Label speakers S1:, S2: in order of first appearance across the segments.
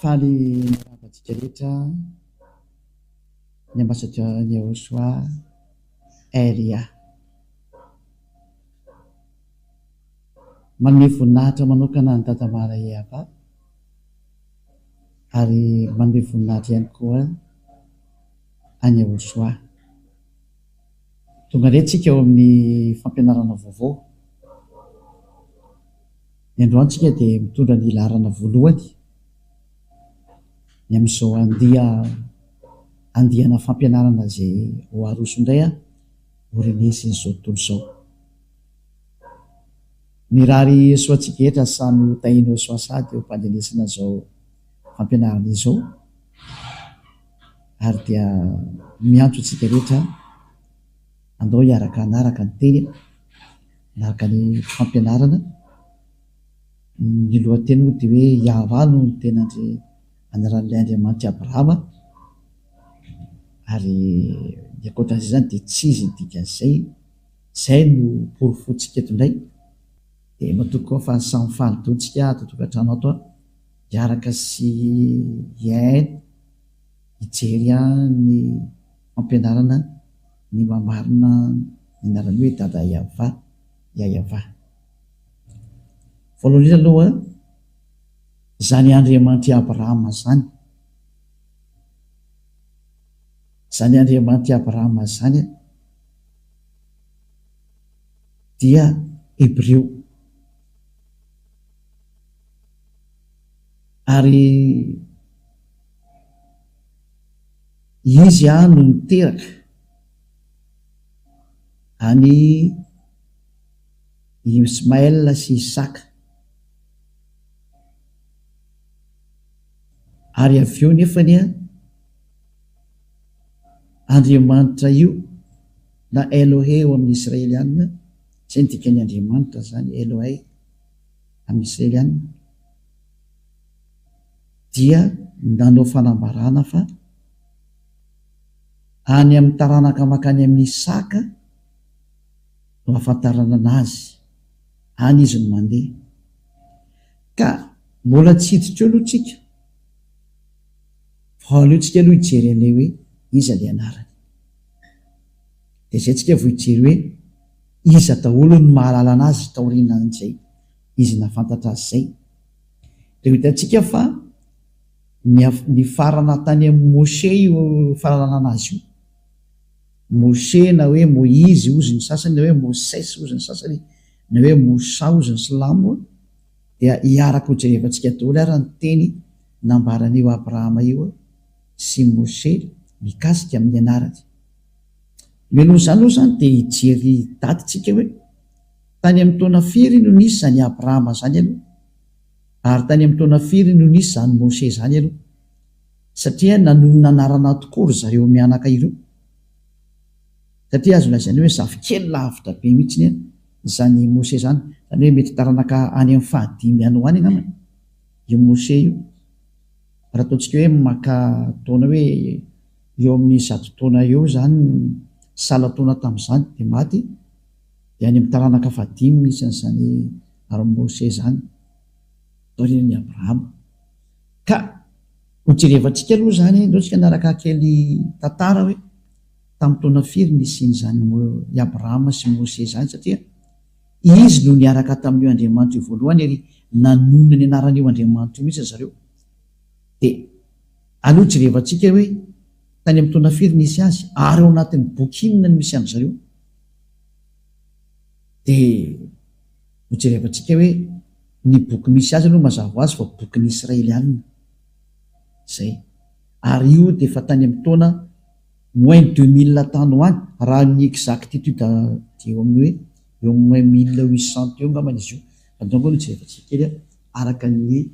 S1: Faly miarahaba antsika rehetra ny ambasadaoran'i Yahoshuah RIA. Manome voninahitra manokana an'i Dada Mara Yehava ary manome voninahitra ihany koa an'i Yahoshuah. Tonga indray tsika ao amin'ny fampianarana vaovao. Ny androany tsika dia mitondra ny laharana voalohany ny amin'izao andia andiana fampianarana izay ho aroso indray ho renesin'izao tontolo izao. Mirary soa antsika rehetra samy ho tahinao soa sady eo am-pandrenesana izao fampianarana izao ary dia miantso antsika rehetra andao hiaraka hanaraka ny teny, hanaraka ny fampianarana. Ny lohateny moa dia hoe Yahweh no tena anaran'ilay Andriamanitr'i Abrahama ary ny ankoatran'izay izany dia tsy izy ny dikan'izay. Izay no porofointsika eto indray. Dia matoky koa fa samy faly daholo tsika ato an-tokantrano ato an, hiaraka sy hihaino, hijery ny fampianarana ny maha-marina ny anarany hoe Dada Yavah, Yayavah. Voalohany indrindra aloha, izany Andriamanitr'i Abrahama izany, izany Andriamanitr'i Abrahama izany an, dia Hebreo. Ary izy no niteraka an'i Ismaël sy Isaka. Ary avy eo nefany Andriamanitra io na Elohe eo amin'ny Israeliana, izay no dikan'ny Andriamanitra izany, Elohei amin'ny Israeliana, dia nanao fanambarana fa any amin'ny taranaka mankany amin'i Isaka no ahafantarana anazy, any izy no mandeha. Ka mbola tsy hiditra eo aloha tsika. Fa aleo tsika aloha hijery an'ilay hoe iza ilay anarany. Dia izay tsika vao hijery hoe iza daholo no mahalala anazy taorianan'izay izy nahafantatra azy izay. Dia ho hitantsika fa nifarana tany amin'i Moshe io fahalalana anazy io. Moshe na hoe Moizy hozy ny sasany, na hoe Mosesy hozy ny sasany, na hoe Moussa hozy ny silamo. Dia hiaraka hojerevantsika daholo ary ny teny nambaran'io Abrahama io sy Moshe mikasika amin'ny anarany. Mialoha izany aloha izany dia hijery daty tsika hoe tany amin'ny taona firy no nisy izany Abrahama izany aloha ary tany amin'ny taona firy no nisy izany Moshe izany aloha satria nanonona anarana tokoa ry zareo mianaka ireo satria azo lazaina hoe zafikely lavitra be mihitsy izany Moshe izany, izany hoe mety taranaka any amin'ny fahadimy any ho any angambany. Io Moshe io, raha ataontsika hoe maka taona hoe eo amin'ny zato taona eo izany salan-taona tamin'izany dia maty, dia any amin'ny taranaka fahadimy misy an'izany ary Moshe izany, taorian'i Abrahama. Ka hojerevantsika aloha izany, ndao tsika hanaraka kely tantara hoe tamin'ny taona firy nisian'izany i Abrahama sy Moshe izany satria Izy no niaraka tamin'io Andriamanitra io voalohany ary nanonona ny anaran'io Andriamanitra io mihitsy ry zareo. Dia aleo jerevantsika hoe tany amin'ny taona firy nisy azy ary ao anatin'ny boky inona no misy an-dry zareo. Dia hojerevantsika hoe ny boky misy azy aloha mazava ho azy fa bokin'ny Israelianina. Izay. Ary io dia efa tany amin'ny taona Moins 2000 tany ho any, raha ny exactitude dia eo amin'ny hoe eo amin'ny moins 1800 eo angambany izy io, fa donc aloha jerevantsika kely araka ny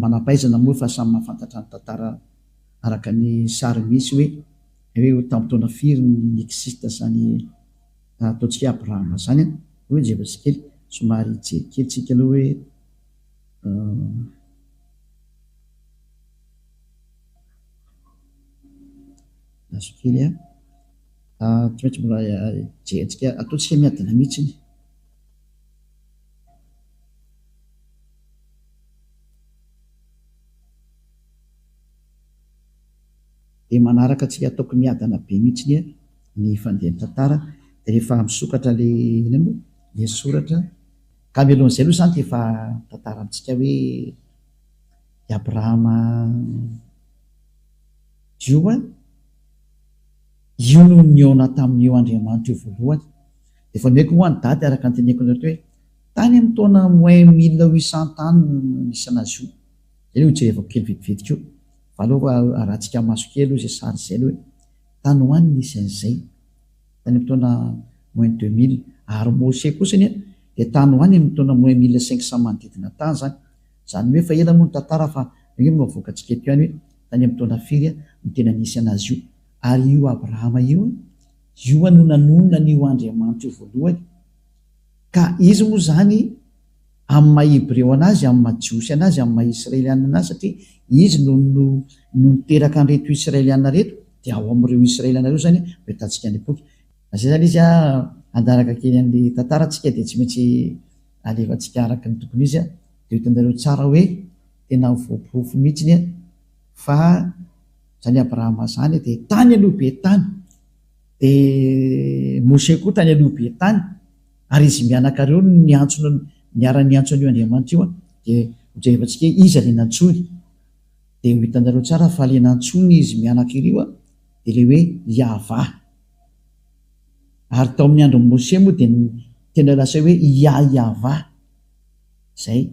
S1: manam-pahaizana moa efa samy mahafantatra ny tantara araka ny sary misy hoe hoe tamin'ny taona firy no ni-existe izany ataontsika hoe Abrahama izany an, hoe jerevantsika kely, somary hijery kely tsika aloha hoe. Lasa kely an. Tsy maintsy mbola jerentsika, ataontsika miadana mihitsy iny. Dia manaraka tsika ataoko miadana be mihitsy ny fandehan'ny tantara dia rehefa misokatra le inona moa le soratra ka mialohan'izay aloha izany dia efa mitantara amintsika hoe i Abrahama io an, io no nihaona tamin'io Andriamanitra io voalohany. Dia efa nomeko moa ny daty araka ny teneniko anareo teo hoe tany amin'ny taona moins 1800 tany no nisy anazy io. Izay no hojerevako kely vetivety koa. Fa aleo arahantsika maso kely aloha izay sary izay aloha e. Tany ho any nisy an'izay. Tany amin'ny taona moins 2000. Ary Mose kosa anie dia tany ho any amin'ny taona moins 1500 manodidina tany izany. Izany hoe efa ela moa ny tantara fa io no avoakantsika eto ihany hoe tany amin'ny taona firy no tena nisy an'azy io. Ary io Abrahama io, io no nanonona an'io Andriamanitra io voalohany. Ka izy moa izany amin'ny maha Hebreo anazy, amin'ny maha Jiosy anazy, amin'ny maha Israeliana anazy, satria izy no no no niteraka an'ireto Israeliana ireto, dia ao amin'ireo Israeliana ireo izany no ahitantsika ny boky. Izay izany izy an, hanaraka kely an'ilay tantara tsika dia tsy maintsy alefantsika araka ny tokony izy an, dia ho hitanareo tsara hoe tena voaporofo mihitsy an fa izany Abrahama izany dia tany aloha be tany, dia Moshe koa tany aloha be tany, Ary izy mianaka ireo no niantso niara-niantso an'io Andriamanitra io, dia hojerevantsika hoe iza ilay nantsoiny. Dia ho hitanareo tsara fa ilay nantsoiny izy mianaka ireo dia ilay hoe Yavah. Ary tao amin'ny andron'i Moshe moa dia tena lasa hoe Yah-Yavah. Izay.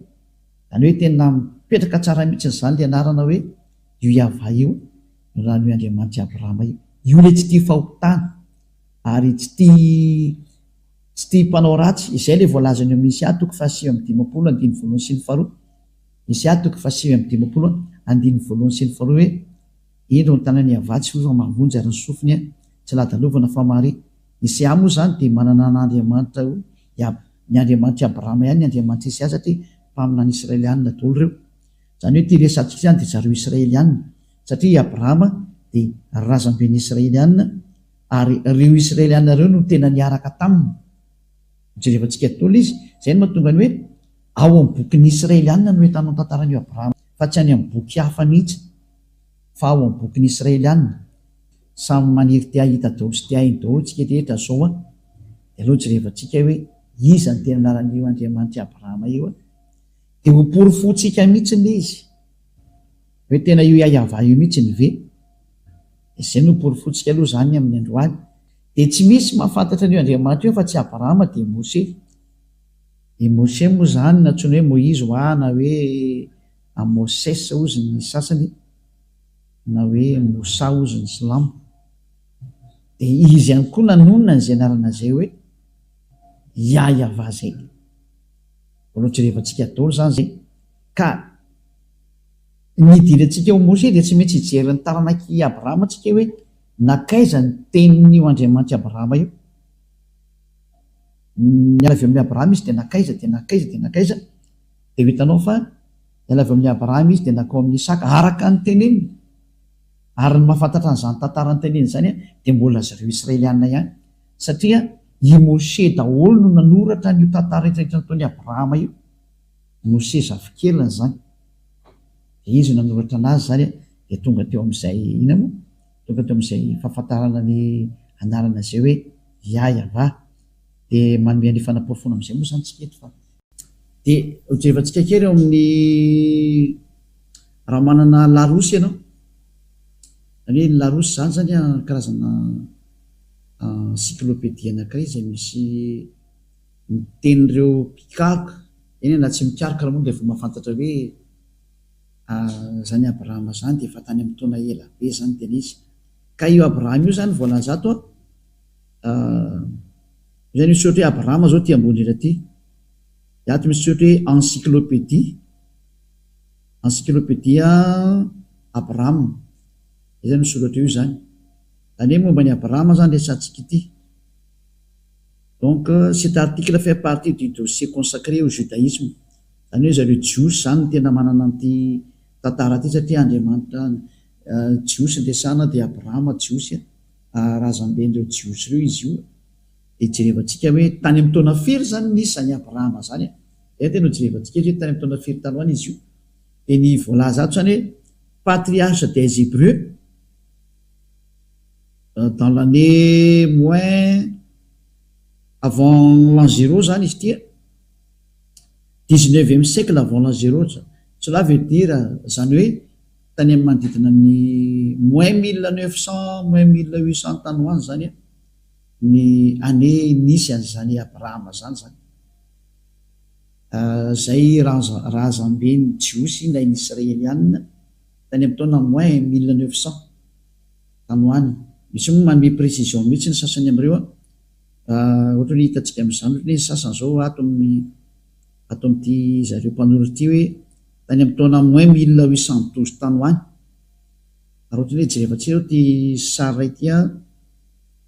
S1: Izany hoe tena mipetraka tsara mihitsy izany ilay anarana hoe io Yavah io, raha ny hoe Andriamanitr'i Abrahama io. Io ilay tsy tia fahotana. Ary tsy tia tsy tia mpanao ratsy. Izay ilay voalazan'i eo Misia toko faha-59 andininy voalohany sy ny faharoa. Misia toko faha-59 andininy voalohany sy ny faharoa hoe, Indro ny tanan'i Iavah tsy fohy fa mahavonjy ary ny sofiny tsy ladalovana fa mahare. Isia moa izany dia manana an'Andriamanitra ho ny Andriamanitr'i Abrahama ihany ny Andriamanitr'i Isia satria mpaminany Israelianina daholo ireo. Izany hoe ity resatsika izany dia zareo Israelianina satria i Abrahama dia razamben'ny Israelianina Ary ireo Israeliana ireo no tena niaraka taminy. Jerevantsika daholo izy. Izay no mahatonga ny hoe ao amin'ny bokin'ny Israeliana no ahitanao ny tantaran'io Abrahama, fa tsy any amin'ny boky hafa mihitsy, fa ao amin'ny bokin'ny Israeliana. Samy maniry te hahita daholo sy te haheno daholo tsika rehetra izao an! Dia aleo jerevantsika hoe iza no tena anaran'io Andriamanitr'i Abrahama io an! Dia ho porofointsika mihitsy ilay izy. Hoe tena io Yahweh io mihitsy ny ve? Izay no porofointsika aloha izany amin'ny androany. Dia tsy misy mahafantatra an'io Andriamanitra io afa-tsy Abrahama dia Mose. I Mose moa izany nantsoina hoe Moizy hoa na hoe Amoses hozy ny sasany na hoe Moussa hozy ny silamo. Dia izy ihany koa nanonona an'izay anarana izay hoe Yahyahavah izay. Mbola hojerevantsika daholo izany izay. Ka ny hidirantsika ao Moshe dia tsy maintsy hijery ny taranak'i Abrahama tsika hoe nankaiza ny tenin'io Andriamanitr'i Abrahama io. Niala avy amin'i Abrahama izy dia nankaiza dia nankaiza dia nankaiza dia ho hitanao fa niala avy amin'i Abrahama izy dia nankao amin'i Isaka araka ny teneniny. Ary ny mahafantatra an'izany tantara ny teneniny izany dia mbola zareo Israelianina ihany satria i Moshe daholo no nanoratra an'io tantara rehetra rehetra nataon'i Abrahama io. Moshe zafikeliny izany, dia izy no nanoratra anazy izany dia tonga teo amin'izay inona moa? Tonga teo amin'izay fahafantarana ny anarana izay hoe Yah-Yavah. Dia manome an'io fanaporofoana amin'izay moa izany tsika eto fa. Dia hojerevantsika kely eo amin'ny raha manana Larousse ianao, izany hoe ny Larousse izany izany an karazana encyclopédie anankiray izay misy ny tenin'ireo mpikaroka, eny e na tsy mikaroka ary moa dia efa mahafantatra hoe izany Abrahama izany dia efa tany amin'ny taona ela be izany tena izy. Ka io Abrahama io izany voalaza ato an, io izany misy soratra hoe Abrahama izao aty ambony indrindra aty, dia ato misy soratra hoe encyclopédie, encyclopédie Abrahama, izay izany misoratra eo izany. Izany hoe momba an'i Abrahama izany resahantsika ity. Donc cet article fait partie du dossier consacré au judaïsme. Izany hoe zareo jiosy izany no tena manana an'ity tantara ity satria Andriamanitra jiosy no resahana dia Abrahama jiosy razamben'ireo jiosy ireo izy io. Dia jerevantsika hoe tany amin'ny taona firy izany nisy izany Abrahama izany e. Izay tena ho jerevantsika eto hoe tany amin'ny taona firy tany ho any izy io. Dia ny voalaza ato izany hoe patriarche des Hébreux. Dans l'année moins avant l'an zéro zany izy ity a, dix-neuvième siècle avant l'an zéro, cela veut dire zany hoe tany amin'ny manodidina ny moins 1900, moins 1800 tany ho any zany a ny année nisy an'izany Abrahama zany zany. Zay raza razamben'ny Jiosy na ny Israelianina tany amin'ny taona moins 1900 tany ho any. Misy moa manome précision mihitsy ny sasany amin'ireo an. Ohatra hoe hitantsika amin'izany ohatra hoe ny sasany izao ato amin'ny ato amin'ity zareo mpanoratra ity hoe tany amin'ny taona moins 1812 tany ho any. Ary ohatra hoe jerevantsika eo ity sary iray ity an,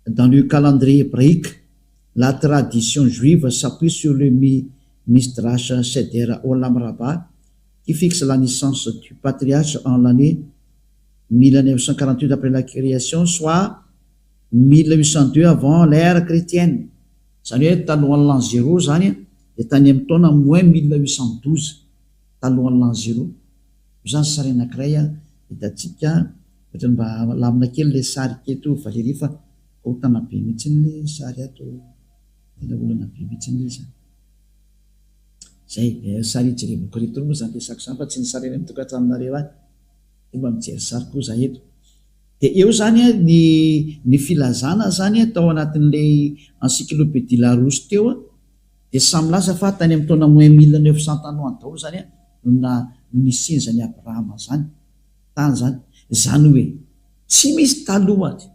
S1: dans le calendrier hébraïque, la tradition juive s'appuie sur le Midrash Seder Olam Rabbah qui fixe la naissance du patriarche en l'année 1948 après la création, soit 1802 avant l'ère chrétienne. Izany hoe talohan'ny l'an zéro izany dia tany amin'ny taona moins 1812 talohan'ny l'an zéro. Io izany sary anankiray hitantsika, ohatran'ny mba lamina kely ilay sary keto Valérie fa korontana be mihitsy ilay sary ato, tena olana be mihitsy ilay izy an. Zay, sary hijerevako retour moa izany resako izany fa tsy ny sary any amin'ny tokantranonareo any. Dia mba mijery sary koa za eto. Dia eo izany an, ny ny filazana izany an, tao anatin'ilay encyclopédie Larousse teo an, dia samy milaza fa tany amin'ny taona moins 1900 tany ho any daholo izany an, no na no nisian'izany Abrahama izany, tany izany. Izany hoe, tsy misy talohany.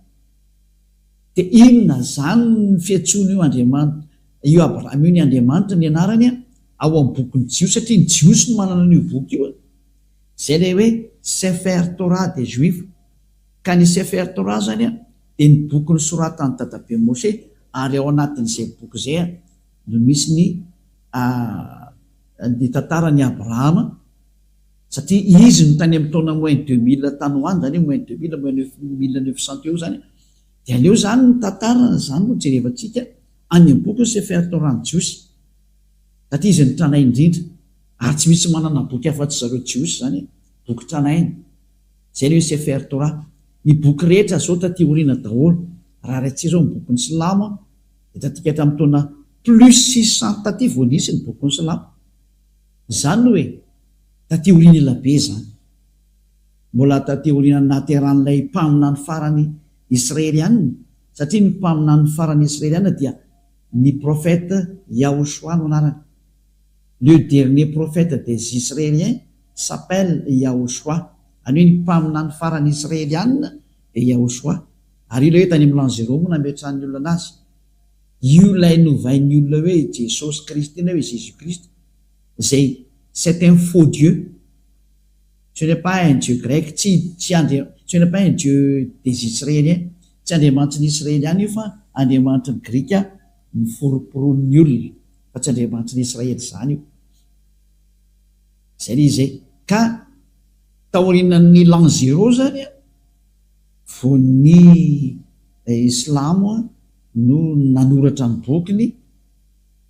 S1: Dia inona izany ny fiantsoana io Andriamanitra, io Abrahama io ny Andriamanitra ny anarany an, ao amin'ny bokin'ny Jiosy, satria ny Jiosy no manana an'io boky io an. Izay ilay hoe Sefer Torah des Juifs. Ka ny Sefer Torah izany an, dia ny boky nosoratan'i dadabe Moshe, ary ao anatin'izay boky izay an, no misy ny ny tantaran'i Abrahama, satria izy no tany amin'ny taona moins 2000 tany ho any, izany hoe moins 2000, moins neuf, 1900 teo izany, dia aleo izany ny tantarany izany no jerevantsika any amin'ny boky ny Sefer Torah-n'ny Jiosy, satria izy no tranainy indrindra, ary tsy misy manana boky afa-tsy zareo Jiosy izany e, boky tranainy, izay ilay hoe Sefer Torah. Ny boky rehetra izao taty aoriana daholo, raha raintsika izao ny bokin'ny Silamo an, dia taty hatramin'ny taona plus 600 taty vao nisy ny bokin'ny Silamo. Izany hoe taty aoriana ela be izany. Mbola taty aorianan'ny nahaterahan'ilay mpaminany farany Israeliana, satria ny mpaminany farany Israeliana dia ny prophète Yahushua no anarany. Le dernier prophète des Israéliens s'appelle Yahushua. Izany hoe ny mpaminany farany Israeliana dia Yahushua. Ary io ilay hoe tany amin'ny l'an zéro moa nametrahan'ny olona anazy. Io ilay novain'ny olona hoe Jesosy Kristy na hoe Jésus Christ, izay c'est un faux Dieu. Ce n'est pas un Dieu grec, tsy tsy andri ce n'est pas un Dieu des Israéliens, tsy Andriamanitry ny Israeliana io fa Andriamanitry ny Grika noforomporonin'ny olona, fa tsy Andriamanitry ny Israely izany io. Izay ilay izy e. Ka taorianan'ny l'an zéro izany an, vao ny Islamo no nanoratra ny bokiny,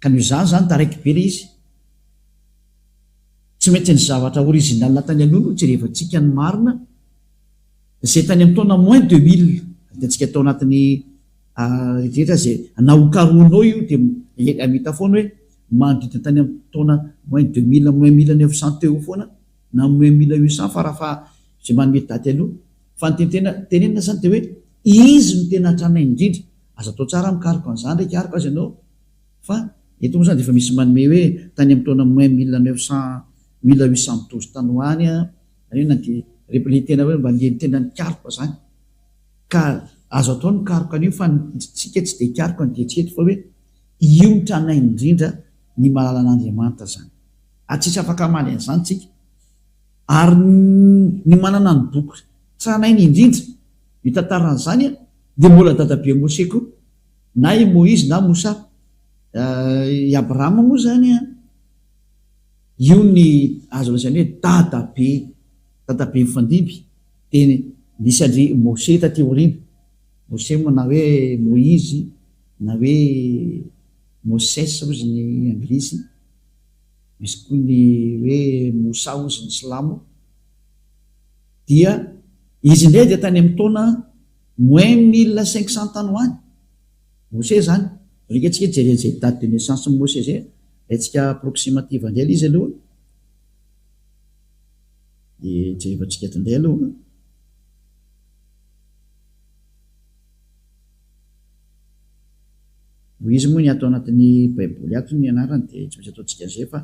S1: ka noho izany izany taraiky be ilay izy. Tsy maintsy ny zavatra original tany aloha no jerevantsika ny marina, izay tany amin'ny taona moins 2000, hitantsika tao anatin'ny rehetra izay na ho karohinao io dia hita foana hoe manodidina tany amin'ny taona moins 2000, moins 1900 teo foana na moins 1800 farafaha izay manome daty aloha. Fa ny tiany tenenina izany dia hoe izy no tena tranainy indrindra. Aza atao tsara mikaroka an'izany re hikaroka aza ianao fa eto moa izany dia efa misy manome hoe tany amin'ny taona moins 1900, 1812 tany ho any an, izany hoe na dia ilay tena hoe mba le tena nikaroka izany. Ka azo atao ny mikaroka an'io fa ny tsika tsy dia hikaroka ny diantsika eto fa hoe io no tranainy indrindra ny mahalala an'Andriamanitra izany. Ary tsisy afaka hamaly an'izany tsika. Ary ny manana ny boky tranainy indrindra mitantara an'izany dia mbola dadabe Mose koa, na i Moizy na Mosa. I Abrahama moa izany an, io ny azo lazaina hoe dadabe, dadabe mifandimby, dia nisy an-dry Mose taty aoriana. Mose moa na hoe Moizy na hoe Moses hozy ny anglisy. Misy koa ny hoe Moussa hozy ny silamo. Dia izy indray dia tany amin'ny taona. Moins 1500 tany ho any. Mose izany. Alika tsika hijery an'izay date de naissance n'i Mose izay. Alaintsika approximative indray ilay izy aloha. Dia jerevantsika eto indray aloha. Hoy izy moa ny ato anatin'ny baiboly ato ny anarany dia tsy maintsy ataontsika an'izay fa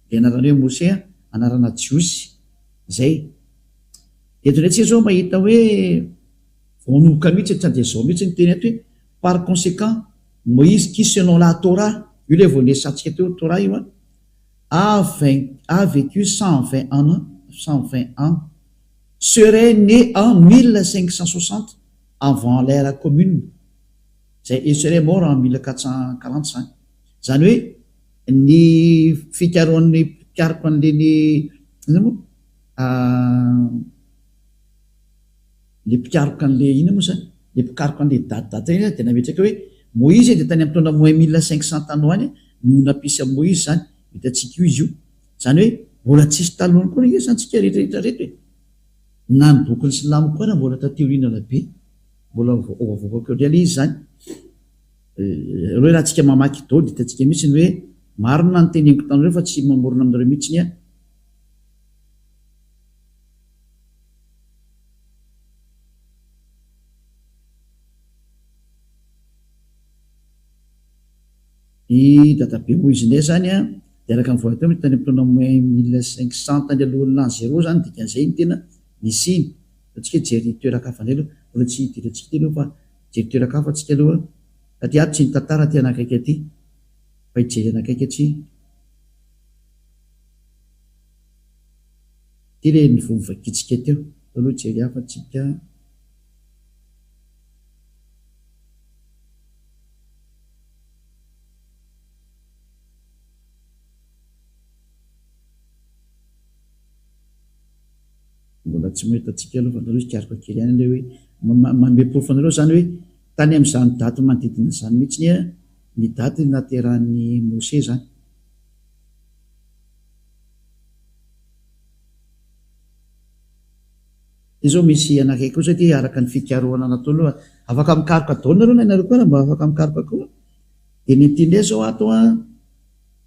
S1: ilay anarany hoe Mose anarana jiosy izay. Eto indray tsika izao mahita hoe vao hanomboka mihitsy tsy dia izao mihitsy ny teny ato hoe par conséquent Moïse qui selon la Torah, io ilay vao niresahantsika teo Torah io an, a a vécu 120 ans 120 ans serait né en 1560 avant l'ère commune, izay et serait mort en 1440 izany. Izany hoe ny fikarohan'ny mpikaroka an'ireny inona moa le mpikaroka an'le inona moa izany? Le mpikaroka an'le daty daty ireny dia nametraka hoe Moïse dia tany amin'ny taona moins 1500 tany ho any no nampisy an'i Moïse izany, hitantsika io izy io. Izany hoe mbola tsisy talohany koa ange izany tsika rehetra rehetra reto e. Na ny bokin'ny silamo koa ara mbola taty aoriana be, mbola ho avoakako eo indray ilay izy izany. Ireo raha tsika mamaky daholo dia hitantsika mihitsy ny hoe marina ny teneniko taminareo fa tsy mamorona aminareo mihitsy aho. I dadabe moa izy indray izany an, dia araka ny voalaza teo moa tany amin'ny taona moins 1500 tany alohan'ny l'an zéro izany dikan'izay no tena nisiany. Ataontsika hoe hijery toeran-kafa indray aloha, mbola tsy hidirantsika ity aloha fa hijery toeran-kafa tsika aloha satria ato tsy ny tantara aty anakaiky aty fa hijery anakaiky atsy. Ity ilay vao novakintsika teo, atao aloha hijery hafa tsika. Mbola tsy mahita antsika aloha fa nareo hikaroka kely ihany ilay hoe manome porofo anareo izany hoe tany amin'izany daty manodidina izany mihitsy ny daty nahaterahan'i Mose izany. Ity zao misy anankiray koa zao ity araka ny fikarohana natao aloha, afaka mikaroka daholo nareo na ianareo koa ary mba afaka mikaroka koa. Dia ny ity indray zao ato an,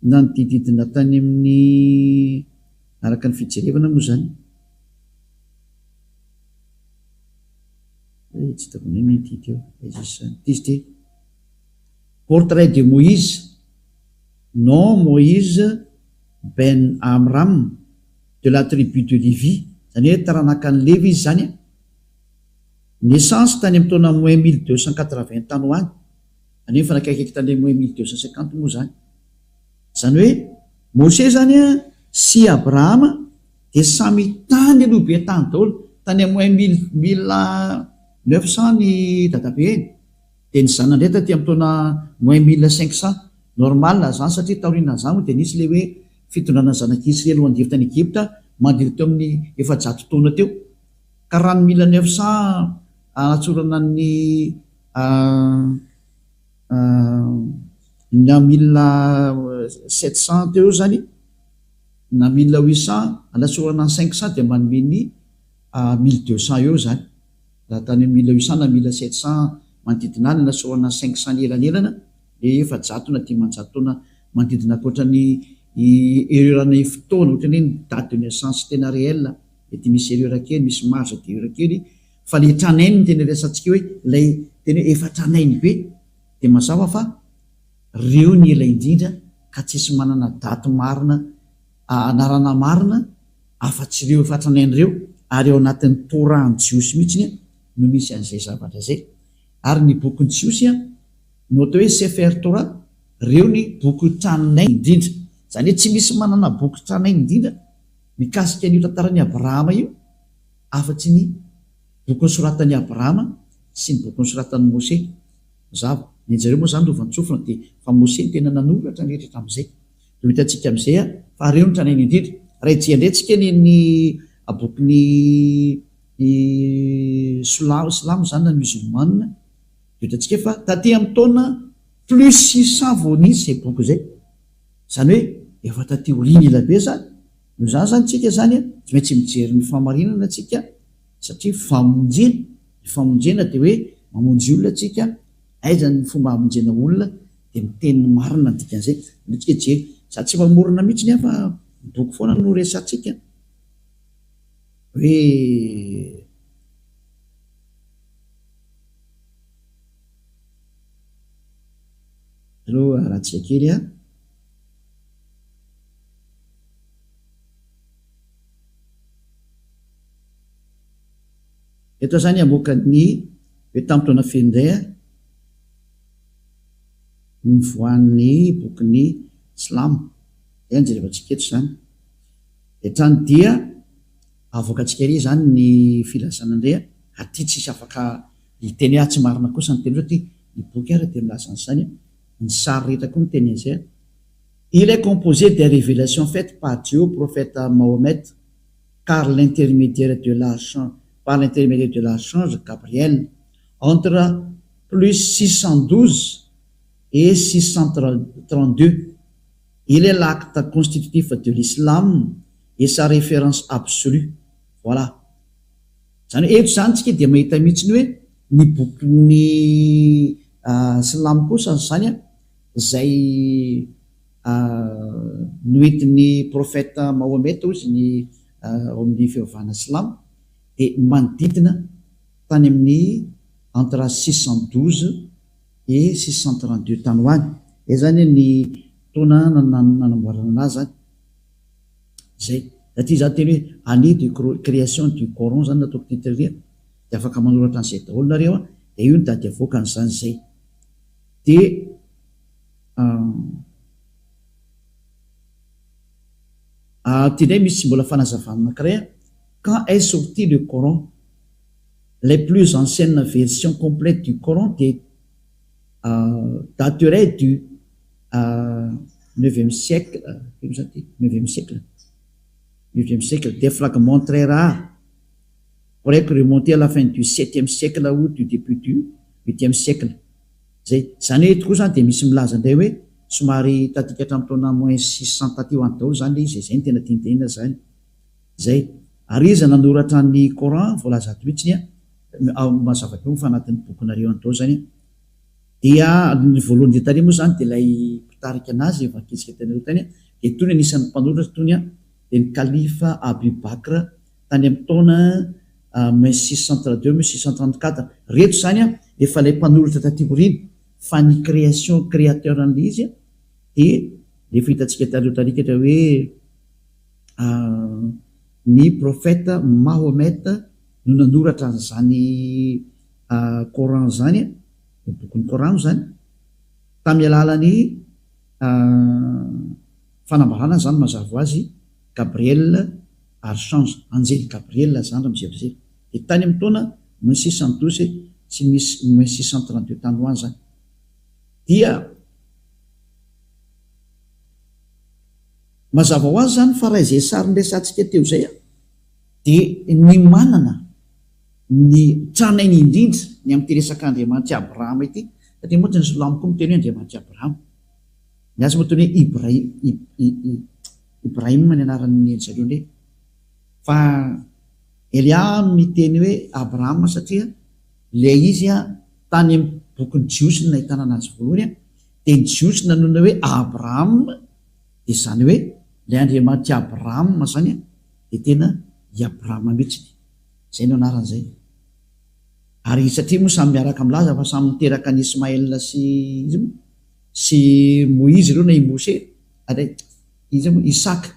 S1: nanodididina tany amin'ny araka ny fijerevana moa zany. Eh, tsy hitako indray ny ity teo, aiza izy zany, ity izy ity. Portrait de Moïse, nom Moïse Ben Amram. de la tribu de Lévi, izany hoe taranakan'i Levy izy izany an, naissance tany amin'ny taona moins 1280 tany ho any, izany hoe mifanakaikaiky tany moins 1250 moa izany. Izany hoe Moshe izany an sy Abrahama dia samy tany aloha be tany daholo, tany amin'ny moins mille mille neuf cent ny dadabeny, dia ny zanany indray taty amin'ny taona moins 1500, normal izany satria taorianan'izany moa dia nisy ilay hoe Fitondrana ny zanak'i Isiraely ho andevo tany Egypta manodidina teo amin'ny 400 taona teo. Ka raha ny 1900 anatsorana ny na 1700 teo eo izany na 1800 anatsorana ny 500 dia manome ny 1200 eo izany. Raha tany amin'ny 1800 na 1700 manodidina any anatsorana ny 500 ny elanelana dia 400 na 500 taona manodidina ankoatra ny erreur ny fotoana ohatrany hoe ny date de naissance tena réel mety misy erreur kely misy marge d'erreur kely fa le tranainy no tena resahantsika hoe ilay tena hoe efa tranainy be dia mazava fa reo ny ela indrindra ka tsisy manana date marina anarana marina afa-tsy ireo efa tranainy ireo ary ao anatin'ny Torah ny jiosy mihitsy no misy an'izay zavatra izay ary ny bokin'ny jiosy no atao hoe Sefer Torah Reo ny boky tranainy indrindra. Izany hoe tsy misy manana boky tranainy indrindra mikasika an'io tantaran'i Abrahama io afa-tsy ny boky nosoratan'i Abrahama sy ny boky nosoratan'i Mose. Mazava. Ny anjareo moa izany lovantsofina dia fa Mose no tena nanoratra ny rehetra hatramin'izay. Dia ho hitantsika amin'izay fa reo ny tranainy indrindra. Raha hijery indray tsika ny ny bokin'ny silamo izany na musulman dia hitantsika fa taty amin'ny taona Plus 600 vao nisy izay boky izay. Izany hoe efa taty aoriana ela be izany. Noho izany izany tsika izany tsy maintsy mijery ny fahamarinana tsika satria famonjena. Ny famonjena dia hoe mamonjy olona tsika, aiza ny fomba hamonjena olona dia miteny ny marina ny dikan'izay. Aleo tsika hijery. Za tsy mamorona mihitsy an fa ny boky foana no resahantsika. Hoe Aleo arahantsika kely an. Eto aho izany hamoaka ny hoe tamin'ny taona firy indray aho nivoahan'ny bokin'ny silamo. Izay no jerevantsika eto izany. Dia hatrany dia avoakantsika ery izany ny filazana indray aty tsisy afaka hiteny hoe ah tsy marina kosa ny teny satria ny boky ary dia milaza an'izany, ny sary rehetra koa miteny an'izay. Il est composé des révélations faites par Dieu au prophète Mahomet car l'intermédiaire de l'archange par l'intermédiaire de l'archange Gabriel entre plus 612 et 632. Il est l'acte constitutif de l'islam et sa référence absolue. Voilà. Izany hoe eto izany tsika dia mahita mihitsy ny hoe ny bokin'ny silamo kosa izany izay noentin'ny prophète Mahomet hozy ny ao amin'ny fivavahana silamo dia manodidina tany amin'ny entre 612 et 632 tany ho any. Izay izany ny taona nanamboarana anazy izany. Izay. Satria izaho teny hoe année de création du Coran izany nataoko titre ry dia afaka manoratra an'izay daholo nareo an, dia io ny daty avoakany izany izay. Dia Aty indray misy mbola fanazavana anankiray an, quand est sorti le Coran? Les plus anciennes versions complètes du Coran dia daterait du neuvième siècle, ino zany ty? Neuvième siècle, neuvième siècle, des fragments très rares pourraient remonter à la fin du septième siècle ou du début du huitième siècle. Zay. Zany hoe eto koa zany dia misy milaza indray hoe somary taty hatramin'ny taona moins 600 taty ho any daholo zany ilay izy e, zay no tena tiany tenenina zany. Zay. Ary iza nanoratra ny Coran voalaza ato mihitsy an, mazava be moa fa anatin'ny bokinareo any daholo zany an. Dia ny voalohany indrindra tary moa zany dia ilay mpitarika anazy vakintsika tany aloha tany an, dia tony anisan'ny mpanoratra tony an, dia ny Khalifa Abu Bakr tany amin'ny taona moins 632 moins 634. Reto izany an, efa ilay mpanoratra taty aoriana, fa ny création, créateur an'ilay izy an, dia efa hitantsika taloha tarikatra hoe ny prophète Mahomet no nanoratra an'izany Coran izany an, ny bokin'ny Coran moa izany, tamin'ny alalan'ny fanambarana izany mazava ho azy, Gabriel Archange, Anjely Gabriela zandry mizerizera. Dia tany amin'ny taona moins 612 sy moins 632 tany ho any izany. Dia mazava ho azy izany fa raha izay sary niresahantsika teo izay dia ny manana ny tranainy indrindra ny amin'ity resaka Andriamanitr'i Abrahama ity, satria moa tsy ny silamo koa miteny hoe Andriamanitr'i Abrahama. Ny azy moa toy ny hoe Ibrahim, Ibrahim ny anaran'ny ry zareo indray. Fa Elia miteny hoe Abrahama satria ilay izy tany amin'ny bokin'ny Jiosy no nahitana anazy voalohany, dia ny Jiosy nanonona hoe Abraham, dia izany hoe ilay Andriamanitr'i Abrahama izany dia tena i Abrahama mihitsy. Izay no anaran'izay. Ary satria moa samy miaraka milaza fa samy niteraka an'i Ismaël sy iza moa? Sy Moizy ireo na i Mose, ary iza moa? Isaka.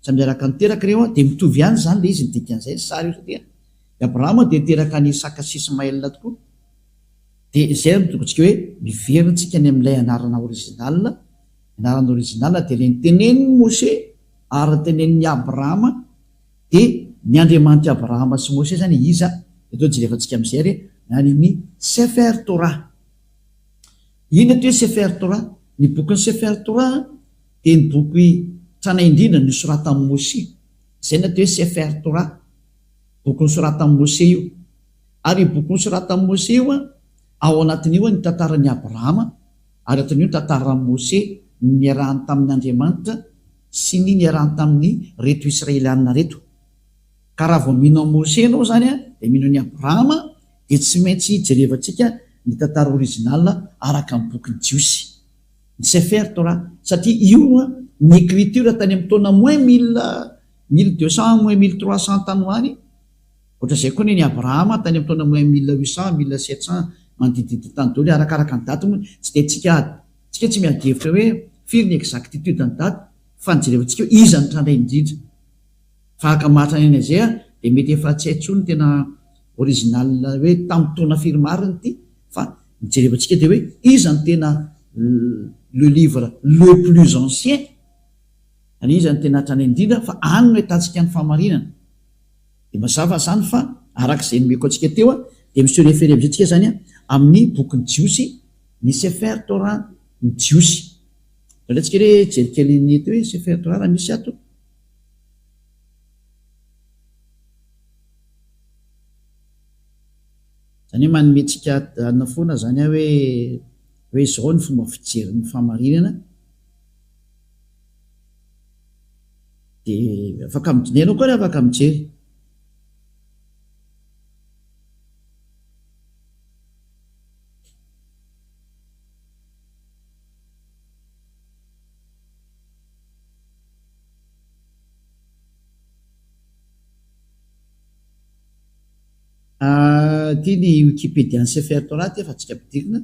S1: Samy niaraka niteraka ireo an, dia mitovy ihany izany ilay izy ny dikan'izay ny sary io satria i Abrahama dia niteraka an'i Isaka sy Ismaël tokoa. Dia izay no tokontsika hoe miverina tsika any amin'ilay anarana original, ny anarana original dia ilay nitenenin'i Mose ary nitenenin'i Abrahama, dia ny Andriamanitr'i Abrahama sy Mose izany iza? Dia atao jerevantsika amin'izay ary any amin'ny Sefer Torah. Inona ity hoe Sefer Torah? Ny bokin'ny Sefer Torah dia ny boky tranainy indrindra nosoratan'i Mose. Izay no atao hoe Sefer Torah. Boky nosoratan'i Mose io. Ary io boky nosoratan'i Mose io, ao anatin'io ny tantaran'i Abrahama, ary ato amin'io ny tantaran'i Mose, ny niarahany tamin' Andriamanitra sy ny niarahany tamin'ireto Israelianina ireto. Ka raha vao mino an'i Mose ianao izany dia mino an'i Abrahama. dia tsy maintsy jerevantsika ny tantara original araka ny bokin'ny Jiosy, ny Sefer Torah, satria io ny écriture tany amin'ny taona moins mille, 1200 moins 1300 tany ho any, ohatran'izay koa ny an'i Abrahama tany amin'ny taona moins 1800, 1700 manodidididina tany daholo, arakaraka ny daty moa, tsy dia tsika tsika tsy miady hevitra hoe firy ny exactitude ny daty fa ny jerevantsika hoe iza no trandray indrindra. Fa haka mahatrany any azia dia mety efa tsy hay intsony tena original hoe tamin'ny taona firy marina ity fa ny jerevantsika dia hoe iza no tena le livre le plus ancien ary iza no tena hatrany indrindra fa any no ahitantsika ny fahamarinana. Dia mazava izany fa araka izay nomeko antsika teo dia mi se referer amin'izay tsika izany amin'ny bokin'ny Jiosy, ny Sefer Torah ny Jiosy. Aleo tsika re hijery kely ny eto hoe Sefer Torah raha misy ato. Izany hoe manome antsika anona foana izany aho hoe hoe izao ny fomba fijery ny fahamarinana. Dia afaka mijery, ianao koa ary afaka mijery. Ity ny Wikipedia ny Sefer Torah ity efa antsika ampidirina.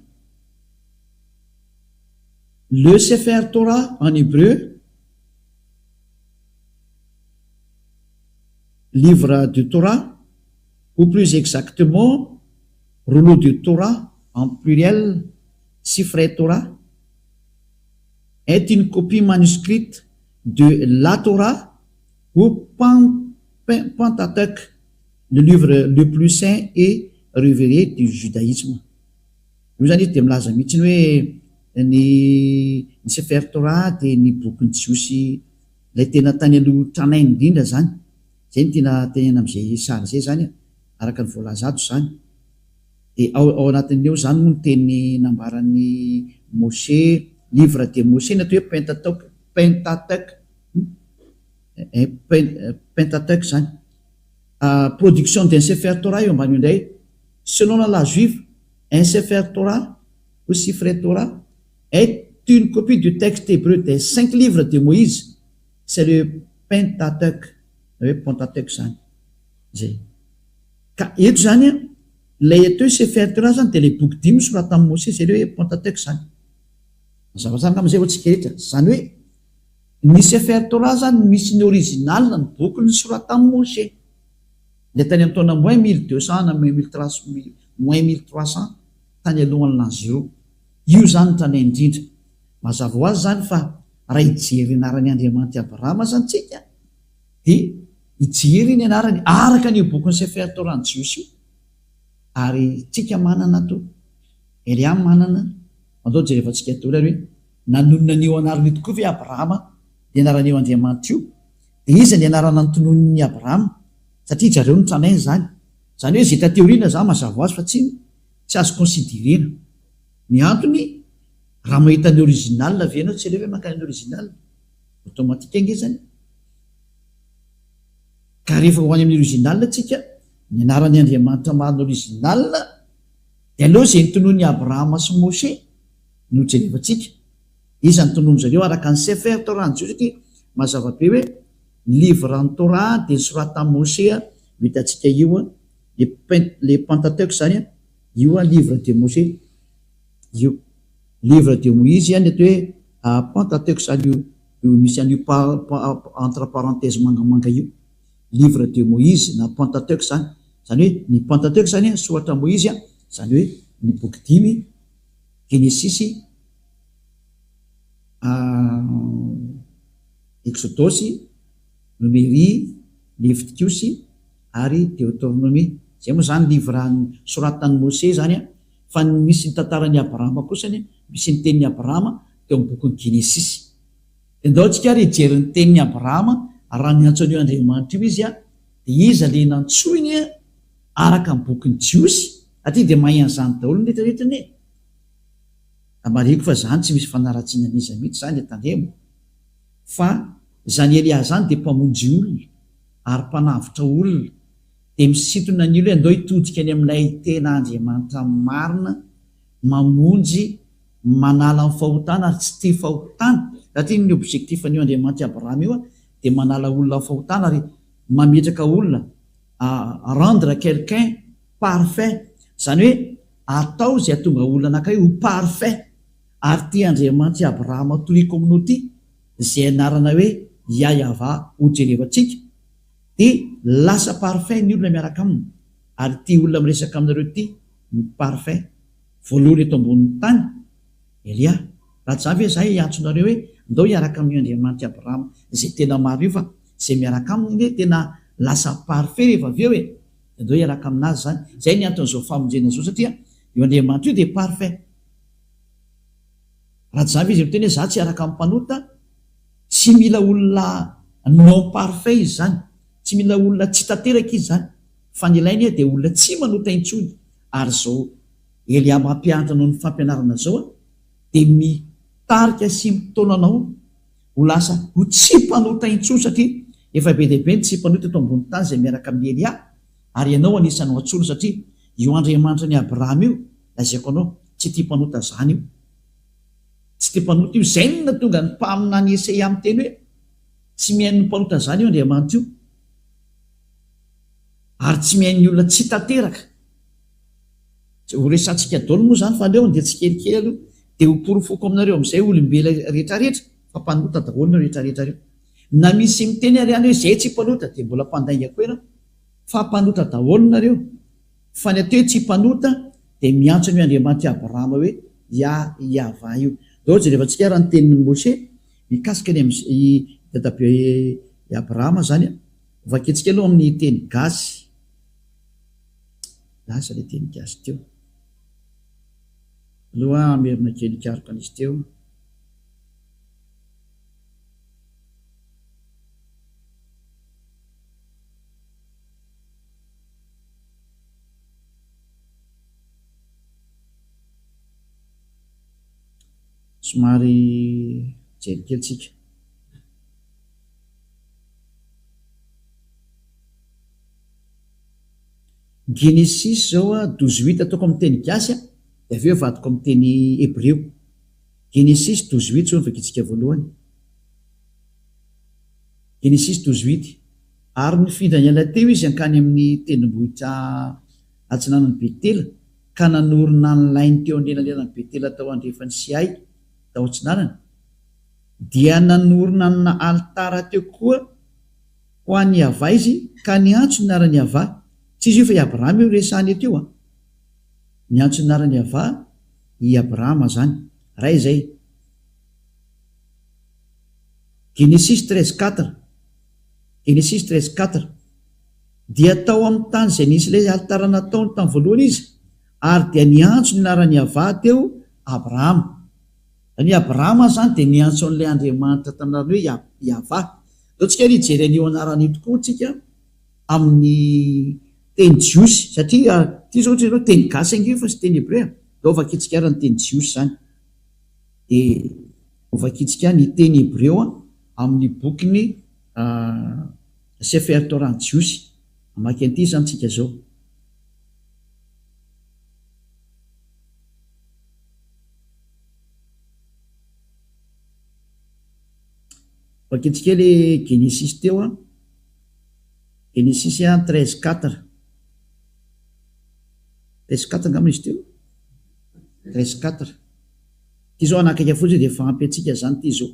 S1: Le Sefer Torah en hébreu, livre de Torah, ou plus exactement rouleau de Torah en pluriel, Sifrei Torah, est une copie manuscrite de la Torah ou Pentateuque, le livre le plus saint et révéré du judaïsme. Io izany izy dia milaza mihitsy hoe ny ny Sefer Torah dia ny bokin'ny Jiosy ilay tena tany aloha tranainy indrindra izany. Izay no tiana tenenina amin'izay sary izay izany araka ny voalaza ato izany. Dia ao ao anatin'ny ao izany moa ny teny nambaran'i Moshe, livre de Moshe ny atao hoe Pentateuque, Pentateuque, Pentateuque izany. Production d'un Sefer Torah eo ambany eo indray. Selon la loi juive, un Sefer Torah ou Sifre Torah est une copie du texte hébreu des cinq livres de Moïse, c'est le Pentateuque, na hoe Pentateuque izany. Izay. Ka eto izany an, ilay atao hoe Sefer Torah izany dia ilay boky dimy nosoratan'i Mosesy, izay ilay hoe Pentateuque izany. Mazava tsara angamba izay ho antsika rehetra. Izany hoe ny Sefer Torah izany misy ny original ny boky nosoratan'i Mosesy. Ilay tany amin'ny taona moins 1200 na moins 1300 tany alohan'ny l'an zéro. Io izany no tranainy indrindra. Mazava ho azy izany fa raha hijery ny anaran'i Andriamanitry Abrahama izany tsika dia hijery ny anarany araka an'io bokin'ny Sefer Torah ny Jiosy io. Ary tsika manana ato, Elia manana, andao jerevantsika daholo ary hoe nanonona an'io anarana io tokoa ve Abrahama, ny anaran'io Andriamanitra io? Dia iza ny anarana notononin'i Abrahama? Satria zareo no tranainy izany. Izany hoe izay taty aoriana izany mazava ho azy fa tsy tsy azo considerena. Ny antony, raha mahita ny original ve ianao tsy aleo ve mankany amin'ny original? Automatique ange izany. Ka rehefa ho any amin'ny original tsika, ny anaran'i Andriamanitra marina original, dia aleo izay notononin'i Abrahama sy Moshe no jerevantsika. Iza no tonony zareo araka ny Sefer Torah ny Jiosy satria mazava be hoe ny livre ny Torah dia nosoratan'i Moshe io hitantsika io le le Pentateuque zany io livre de Moshe io livre de Moïse ny atao hoe Pentateuque zany io io misy an'io entre parenthèse mangamanga io livre de Moïse na Pentateuque zany zany hoe ny Pentateuque zany soratra Moïse zany hoe ny boky dimy Genesisy Eksodosy, Nomery, Levitikosy ary Deoteronomia. Izay moa izany livre soratan'i Mose izany an, fa ny misy ny tantaran'i Abrahama kosa anie, misy ny tenin'i Abrahama teo amin'ny bokin'ny Genesisy. Dia ndao tsika ary hijery ny tenin'i Abrahama raha niantso an'io Andriamanitra io izy an, dia iza ilay nantsoiny araka ny bokin'ny Jiosy? Aty dia mahay an'izany daholo ny rehetra rehetra anie. Marihiko fa zany tsy misy fanaratsiana an'iza mihitsy zany e tandremo fa zany Elia zany dia mpamonjy olona ary mpanavotra olona. Dia misintona ny olona hoe andao hitodika any amin'ilay tena Andriamanitra marina, mamonjy, manala ny fahotana ary tsy tia fahotana. Satria ny objectif an'io Andriamanitr'i Abrahama io dia manala olona amin'ny fahotana ary mametraka olona, rendre quelqu'un parfait. Izany hoe atao izay hahatonga olona anankiray ho parfait. Ary ity Andriamanitr'i Abrahama toriko aminao ity, izay anarana hoe Yahyahavah hojerevantsika, dia lasa parfait ny olona miaraka aminy, ary ity olona miresaka aminareo ity no parfait voalohany eto ambonin'ny tany, Elia, raha tsy izany ve izahay hiantso anareo hoe ndao hiaraka amin'io Andriamanitr'i Abrahama izay tena marina io fa izay miaraka aminy anie tena lasa parfait rehefa avy eo e! dia ndao hiaraka aminazy izany, izay ny anton'izao famonjena izao satria io Andriamanitra io dia parfait. Raha tsy izany ve izy miteny hoe izaho tsy hiaraka amin'ny mpanota, Tsy mila olona non parfait izy izany, tsy mila olona tsy tanteraka izy izany, fa ny ilainy dia olona tsy manota intsony, ary izao Elia mampianatra anao ny fampianarana izao dia mitarika sy mitaona anao ho lasa ho tsy mpanota intsony satria efa be dia be ny tsy mpanota eto ambony tany izay miaraka amin'i Elia ary ianao anisan'ny ho antsoiny satria io Andriamanitra an'i Abrahama io lazaiko anao tsy tia mpanota izany io. Tsy tia mpanota io. Izay no nahatonga ny mpaminany Esaia miteny hoe, Tsy mihaino ny mpanota izany io Andriamanitra io, ary tsy mihaino ny olona tsy tanteraka. Tsy ho resahantsika daholo moa izany fa aleo andeha tsikelikely aloha dia ho porofoko aminareo amin'izay olombela rehetrarehetra fa mpanota daholo nareo rehetrarehetra reo. Na misy miteny ary any hoe izay tsy mpanota dia mbola mpandainga koa ianao fa mpanota daholo nareo. Fa ny atao hoe tsy mpanota dia miantso an'io Andriamanitr'i Abrahama hoe Yah Yavah io. Ndao jerevantsika ary ny tenin'i Moshe mikasika ny amin'i i dadabe i Abrahama izany an. Vakintsika aloha amin'ny teny gasy. Lasa ilay teny gasy teo. Aloha hamerina kely hikaroka an'izy teo. Somary mijery kely tsika. Genesisy zao a, douze huit ataoko amin'ny teny gasy a, dia avy eo avadiko amin'ny teny hebreo. Genesisy douze huit zao no vakintsika voalohany. Genesisy douze huit. Ary nifindra niala teo izy hankany amin'ny tendrombohitra atsinanan'i Betela, ka nanorina ny lainy teo anelanelan'i Betela tao andrefan'i Siay, tao atsinanana. Dia nanorina ny alitara teo koa ho an'i Yavah izy, ka niantso ny anaran'i Yavah. Tsy izy io fa i Abrahama io resahana eto io an! Niantso ny anaran'i Yavah i Abrahama izany. Ray izay. Genesisy 13 quatre. Genesisy 13 quatre. Dia tao amin'ny tany izay nisy ilay alitara nataony tamin'ny voalohany izy, ary dia niantso ny anaran'i Yavah teo Abrahama. Izany hoe Abrahama izany dia niantso an'ilay Andriamanitra tamin'ny anarany hoe Yavah. Ndao tsika ary hijery an'io anarana io tokoa tsika amin'ny teny jiosy, satria ity izao ohatra ianao teny gasy ange io fa tsy teny hebreo e. Ndao vakintsika ary ny teny jiosy izany. Dia hovakintsika ny teny hebreo amin'ny bokin'ny Sefer Torah jiosy. Hamaky an'ity izany tsika izao. Vakintsika ilay Genesisy teo an. Genesisy 13 4. 13 4 angamba izy teo. 13 4. Ity izao anakaiky fotsiny dia efa ampy antsika izany ity izao.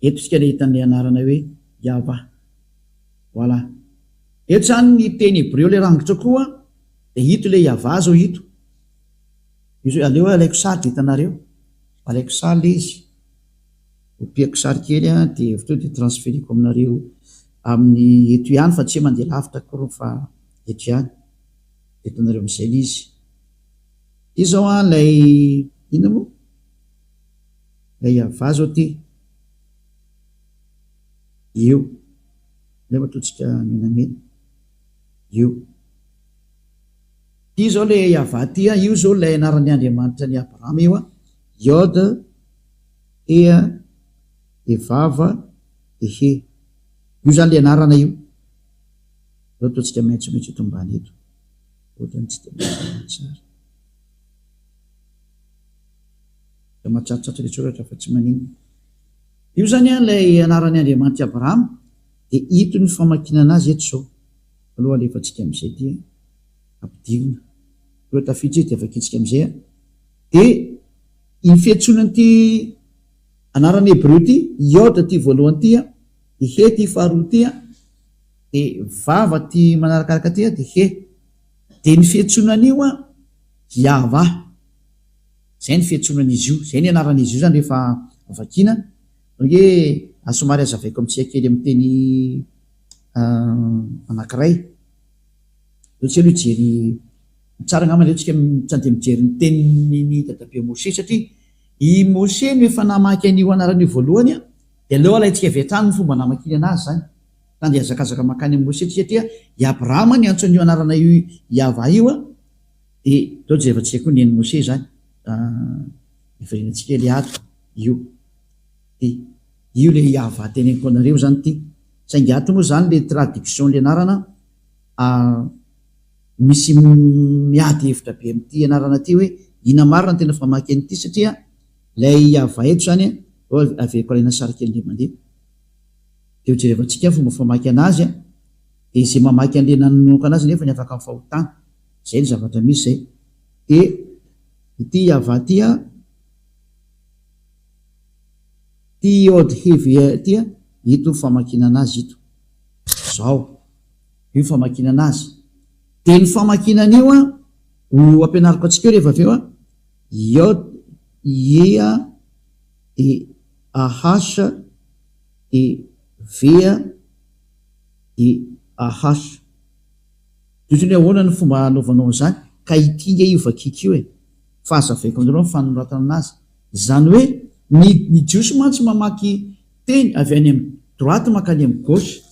S1: Eto isika ilay hita ny anarana hoe Yavah. Voilà. Eto izany ny teny hebreo ilay rangitra koa dia ito ilay Yavah izao ito. Io izao aleo alaiko sary dia hitanareo. Alaiko sary ilay izy. Kopiako sary kely an dia avy teo dia transfereko aminareo amin'ny eto ihany fa tsy hoe mandeha lavitra akory fa eto ihany. Dia hitanareo amin'izay ilay izy. Ity izao an ilay inona moa? Ilay Yavah izao ity. Io. Aleo ataontsika menamena. Io. Ity izao ilay Yavah ity an, io izao ilay anaran'ny Andriamanitra an'i Abrahama io an. Yod, He, Evava, Ehe. Io izany ilay anarana io. Aleo ataontsika maitsomaitso eto ambany eto. Ohatran'ny tsy dia mazava tsara. Dia mahatsatsotsatso ilay soratra fa tsy maninona. Io izany an ilay anaran'i Andriamanitr'i Abrahama, dia ito ny famakiana anazy eto izao. Aloha alefantsika amin'izay ity an. Ampidirina. Aloha tafiditra izy dia vakintsika amin'izay an. Dia iny fiantsoana an'ity anarana hebreo ity, Yod ity voalohany ity an, dia He ity faharoa ity an, dia Vav ity manarakaraka ity an, dia He. Dia ny fiantsoana an'io an, Yahvah. Izay ny fiantsoana an'izy io. Izay ny anaran'izy io izany rehefa vakiana. Donc hoe somary hazavaiko amintsika kely amin'ny teny anankiray. Aleo tsika aloha hijery, tsara angamba aleo tsika tsy andeha mijery ny tenin'i dadabe Moshe satria i Moshe no efa namaky an'io anarana io voalohany an, dia aleo alaintsika avy hatrany ny fomba namakiany anazy izany. Fa andeha hazakazaka mankany amin'i Moshe tsika satria i Abrahama niantso an'io anarana io Yavah io an, dia aleo jerevantsika koa ny an'i Moshe izany. Hiverenantsika kely ato io. Dia io ilay Yavah teneniko anareo izany ity. Saingy ato moa izany ilay traduction ilay anarana misy miady hevitra be amin'ity anarana ity hoe inona marina no tena famaky an'ity satria ilay Yavah eto izany an, averiko alaina sary kely indray mandeha. Dia ho jerevantsika ny fomba famaky anazy an, dia izay mamaky an'ilay nanonoka anazy nefa ny afaka amin'ny fahotana. Izay ny zavatra misy izay. Dia ity Yavah ity an, ity Yod He Ve ity an, ito ny famakiana anazy ito. Izao. Io famakiana anazy. Dia ny famakiana an'io an, ho ampianariko antsika eo rehefa avy eo an, Yod, Ye a, D A H, D V A, D A H. Dia ohatran'ny hoe ahoana ny fomba hanaovanao an'izany? Ka ity nge io vakiako io e! Fa hazavaiko aminareo ny fanoratana anazy. Izany hoe ny ny jiosy mantsy mamaky teny avy any amin'ny droite mankany amin'ny gauche.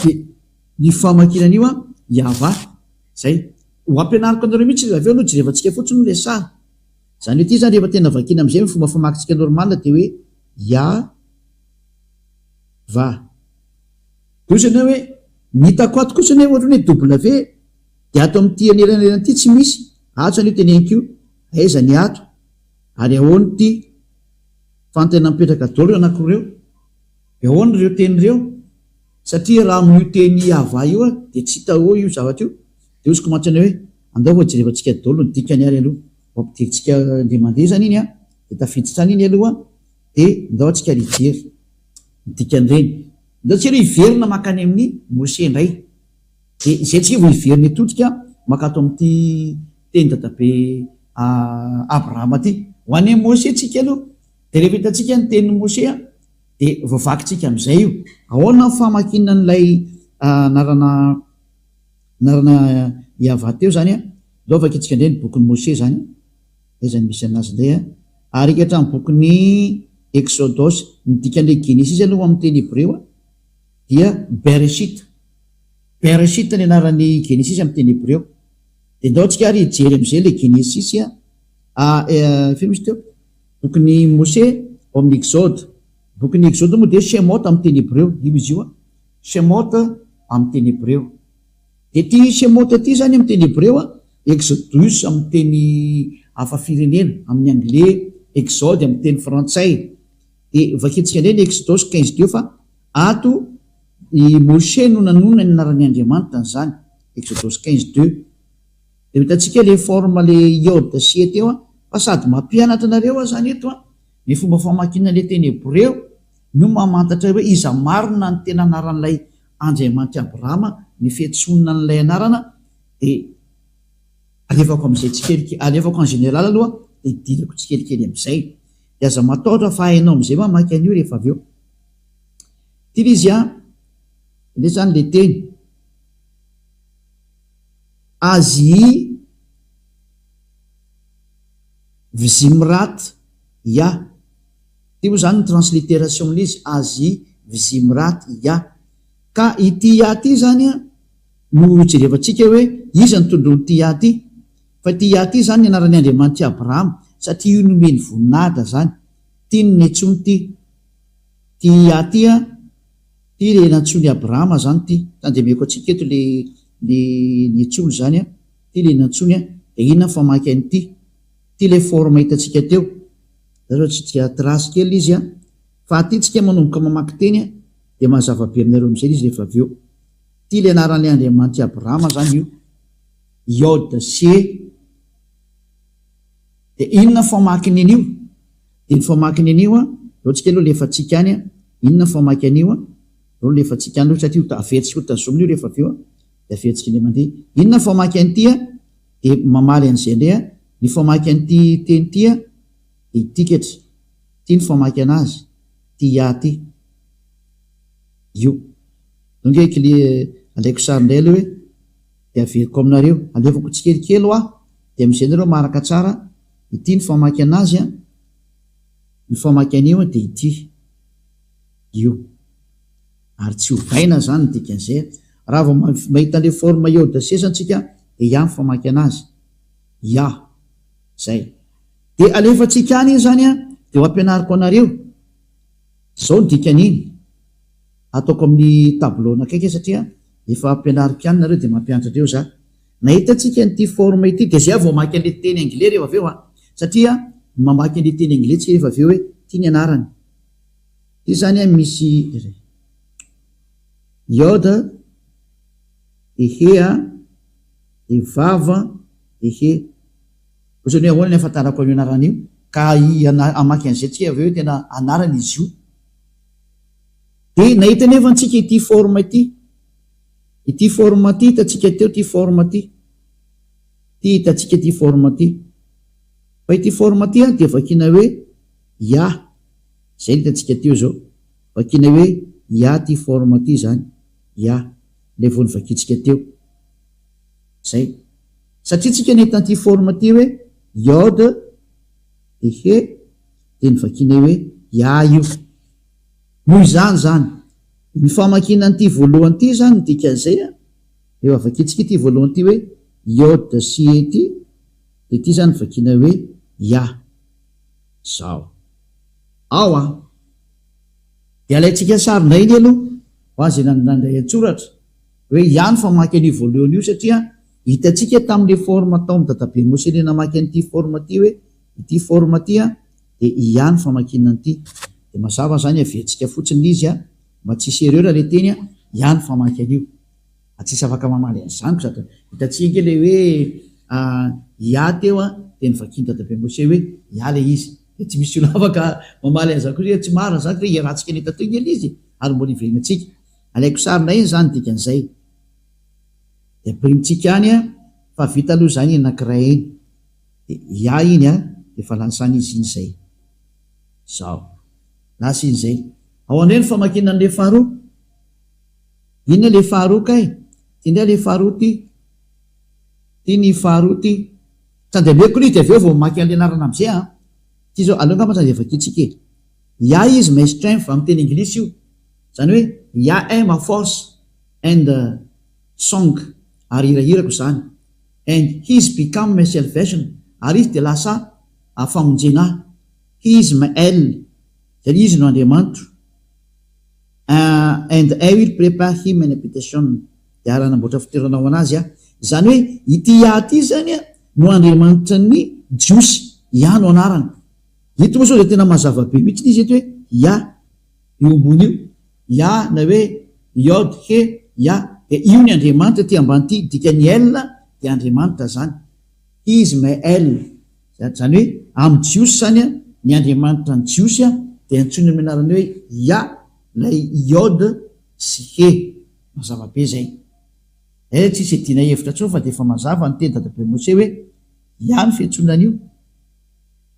S1: Dia ny famakiana an'io an, Yavah. Izay. Ho ampianariko anareo mihitsy izy avy eo aloha jerevantsika fotsiny moa ilay sary. Izany hoe ity izany rehefa tena vakiana amin'izay ny fomba famakintsika normal dia hoe Yavah. Dia ohatrany hoe ny hitako ato kosa anie ohatrany hoe W dia ato amin'ity anelanelana ity tsy misy, ato izany io teneniko io, aiza ny ato ary ahoana ity fa ny tena mipetraka daholo ireo anankiroa ireo. Dia ahoana ireo teny ireo? Satria raha amin'io teny Yavah io dia tsy hita eo io zavatra io, dia hoziko mantsy anao hoe andao fa jerevantsika daholo ny dikany ary aloha, vao ampidirintsika indray mandeha izany iny an, dia tafiditra any iny aloha dia ndao antsika ary hijery ny dikan'ireny. Ndao tsika aloha hiverina mankany amin'i Moshe indray. Dia izay tsika vao hiverina hitodika mankato amin'ity teny dadabe Abrahama ity. Ho any amin'i Moshe tsika aloha. Dia rehefa hitantsika ny tenin'i Moshe dia voavakintsika amin'izay io. Ahoana ny famakiana an'ilay anarana anarana Yavah teo izany an? Ndao vakintsika indray ny bokin'i Moshe izany. Aiza no misy anazy indray an? Ary hatramin'ny bokin'ny Eksodosy. Ny dikan'ilay Genesisy aloha amin'ny teny hebreo dia Bereshit. Bereshit ny anaran'ny Genesisy amin'ny teny hebreo. Dia ndao tsika ary hijery amin'izay ilay Genesisy an. Firy misy teo? Bokin'i Mose ao amin'ny Exode. Bokin'ny Exode moa dia Shemot amin'ny teny hebreo. Io izy io an. Shemot amin'ny teny hebreo. Dia ity Shemot ity izany amin'ny teny hebreo an, Exodus amin'ny teny hafa firenena, amin'ny anglais, Exode amin'ny teny frantsay. Dia vakintsika indray ny Exodus 15 deux fa ato i Moshe no nanonona ny anaran'i Andriamanitra an'izany, Exodus 15 deux. Dia hitantsika le forme le iode sy e teo an, fa sady mampianatra anareo aho zany eto an, ny fomba famakiana le teny hebreo no mamantatra hoe iza marina ny tena anaran'ilay Andriamanitr'i Abrahama, ny fiantsoana an'ilay anarana dia alefako amin'izay tsikelikely, alefako en général aloha dia idirako tsikelikely amin'izay. Dia aza matahotra fa hainao amin'izay mamaky an'io rehefa avy eo. Ity le izy an, indray zany le teny. Azy Vzimrat Ya. Ity moa izany ny transliteration an'ilay izy, Azy Vzimrat Ya. Ka ity Ya ity izany no jerevantsika hoe iza no tondroin'ity Ya ity. Fa ity Ya ity izany ny anaran'ny Andriamanitr'i Abrahama, satria io nomeny voninahitra izany. Ity no niantsoany ity. Ity Ya ity an. Ity le nantsoin'i Abrahama zany ity. Tandremeko antsika eto le le niantsoany zany an. Ity le nantsoiny an. Dia inona ny famaky an'ity? Ity le forme hitantsika teo. Za zao tsy dia trace kely izy an. Fa aty tsika manomboka mamaky teny an, dia mazava be aminareo amin'izay izy rehefa avy eo. Ity le anaran'ilay Andriamanitr'i Abrahama zany io. Yod sy E. Dia inona ny famakiny an'io? Dia ny famakiny an'io an, zao tsika aloha alefantsika any an, inona ny famaky an'io an, zao alefantsika any aloha satria ho averintsika ho tazomina io rehefa avy eo an, dia averintsika indray mandeha. Inona ny famaky an'ity an? Dia mamaly an'izay indray an, ny famaky an'ity teny ity an, dia ity ketry, ity ny famaky an'azy, ity ya ity, io. Donc kle alaiko sary indray aloha hoe, dia averiko aminareo, alefako tsikelikely hoa, dia amin'izay nareo maharaka tsara, ity ny famaky an'azy an, ny famaky an'io an dia ity, io. Ary tsy ovaina izany ny dikan'izay an. Raha vao mahita an'ilay forme iode sesany tsika dia ya ny famaky an'azy. Ya. Zay. Dia alefantsika any iny izany an, dia ho ampianariko anareo. Izao ny dikan'iny. Ataoko amin'ny tableau anakaiky satria efa ampianariko ihany nareo dia mampianatra andreo za. Nahita antsika an'ity forme ity dia zay aho vao mamaky an'ilay teny anglais rehefa avy eo an. Satria mamaky an'ilay teny anglais tsika rehefa avy eo hoe ity ny anarany. Ity izany an misy iode, ehe an, dia vava, ehe. Ohatrany hoe ahoana ny ahafantarako an'io anarana io? Ka hamaky an'izay tsika avy eo hoe tena anarana izy io. Dia nahita anefa antsika ity forme ity. Ity forme ity hitantsika teo ity forme ity. Ity hitantsika ity forme ity. Fa ity forme ity dia vakiana hoe Ya. Izay no hitantsika teo izao. Vakiana hoe Ya ity forme ity izany. Ya. Ilay vao novakintsika teo. Izay. Satria tsika nahita an'ity forme ity hoe Yod, Ehe, dia novakiana hoe Ya io. Noho izany izany, ny famakiana an'ity voalohany ity izany ny dikan'izay an, rehefa vakintsika ity voalohany ity hoe Yod sy E ity, dia ity izany vakiana hoe Ya. Izao. Ao an. Dia alaintsika sary indray iny aloha, ho azy izay nandray an-tsoratra, hoe Ya ny famaky an'io voalohany io satria hitantsika tamin'ilay forme tao amin'i Dadabe Mose ilay namaky an'ity forme ity hoe ity forme ity an, dia ia ny famakiana an'ity. Dia mazava izany averintsika fotsiny ilay izy mba tsy hisy erreur ilay teny, ia ny famaky an'io. Ary tsisy afaka mamaly an'izany ko sady hitantsika ange ilay hoe ia teo dia novakian'i Dadabe Mose hoe ia ilay izy. Dia tsy misy olona afaka mamaly an'izany koa hoe tsy marina izany fa iarahantsika nahita teo ange ilay izy e! Ary mbola hiverenantsika. Alaiko sary indray iny izany dikan'izay. Dia ampirimitsika any fa vita aloha izany iny anankiray iny. Dia ia iny a, efa lasa any izy iny izay. Zao. Lasa iny izay. Ao indray ny famakiana an'ilay faharoa. Inona ilay faharoa kay? Ity indray ilay faharoa ity. Ity ny faharoa ity. Tsy andeha aloha izy dia avy eo vao mamaky an'ilay anarana amin'izay an. Ity izao, aleo angamba tsy andeha vakintsika e. Yah is my strength amin'ny teny anglisy io. Izany hoe Yah est ma force and song ary hirahirako izany. And he is become my salvation, ary Izy dia lasa famonjena ahy. He is my El, izany Izy no Andriamanitro. And I will prepare him an habitation, dia ary hanamboatra fitoerana ho an'azy aho. Izany hoe ity Yah ity izany no Andriamanitra ny Jiosy, Yah no anarany. Eto moa izao dia tena mazava be mihitsy izy eto hoe Yah, io ambony io. Yah na hoe Yod He Yah dia io ny Andriamanitra ity ambany ity, dikan'ny El dia Andriamanitra izany. He is my El. Izany hoe amin'ny Jiosy izany ny Andriamanitra ny Jiosy dia antsoina amin'ny anarany hoe Yah ilay Yod sy He. Mazava be izay. Eh tsisy iadiana hevitra intsony fa dia efa mazava ny teny dadabe Mose hoe Yah ny fiantsoana an'io.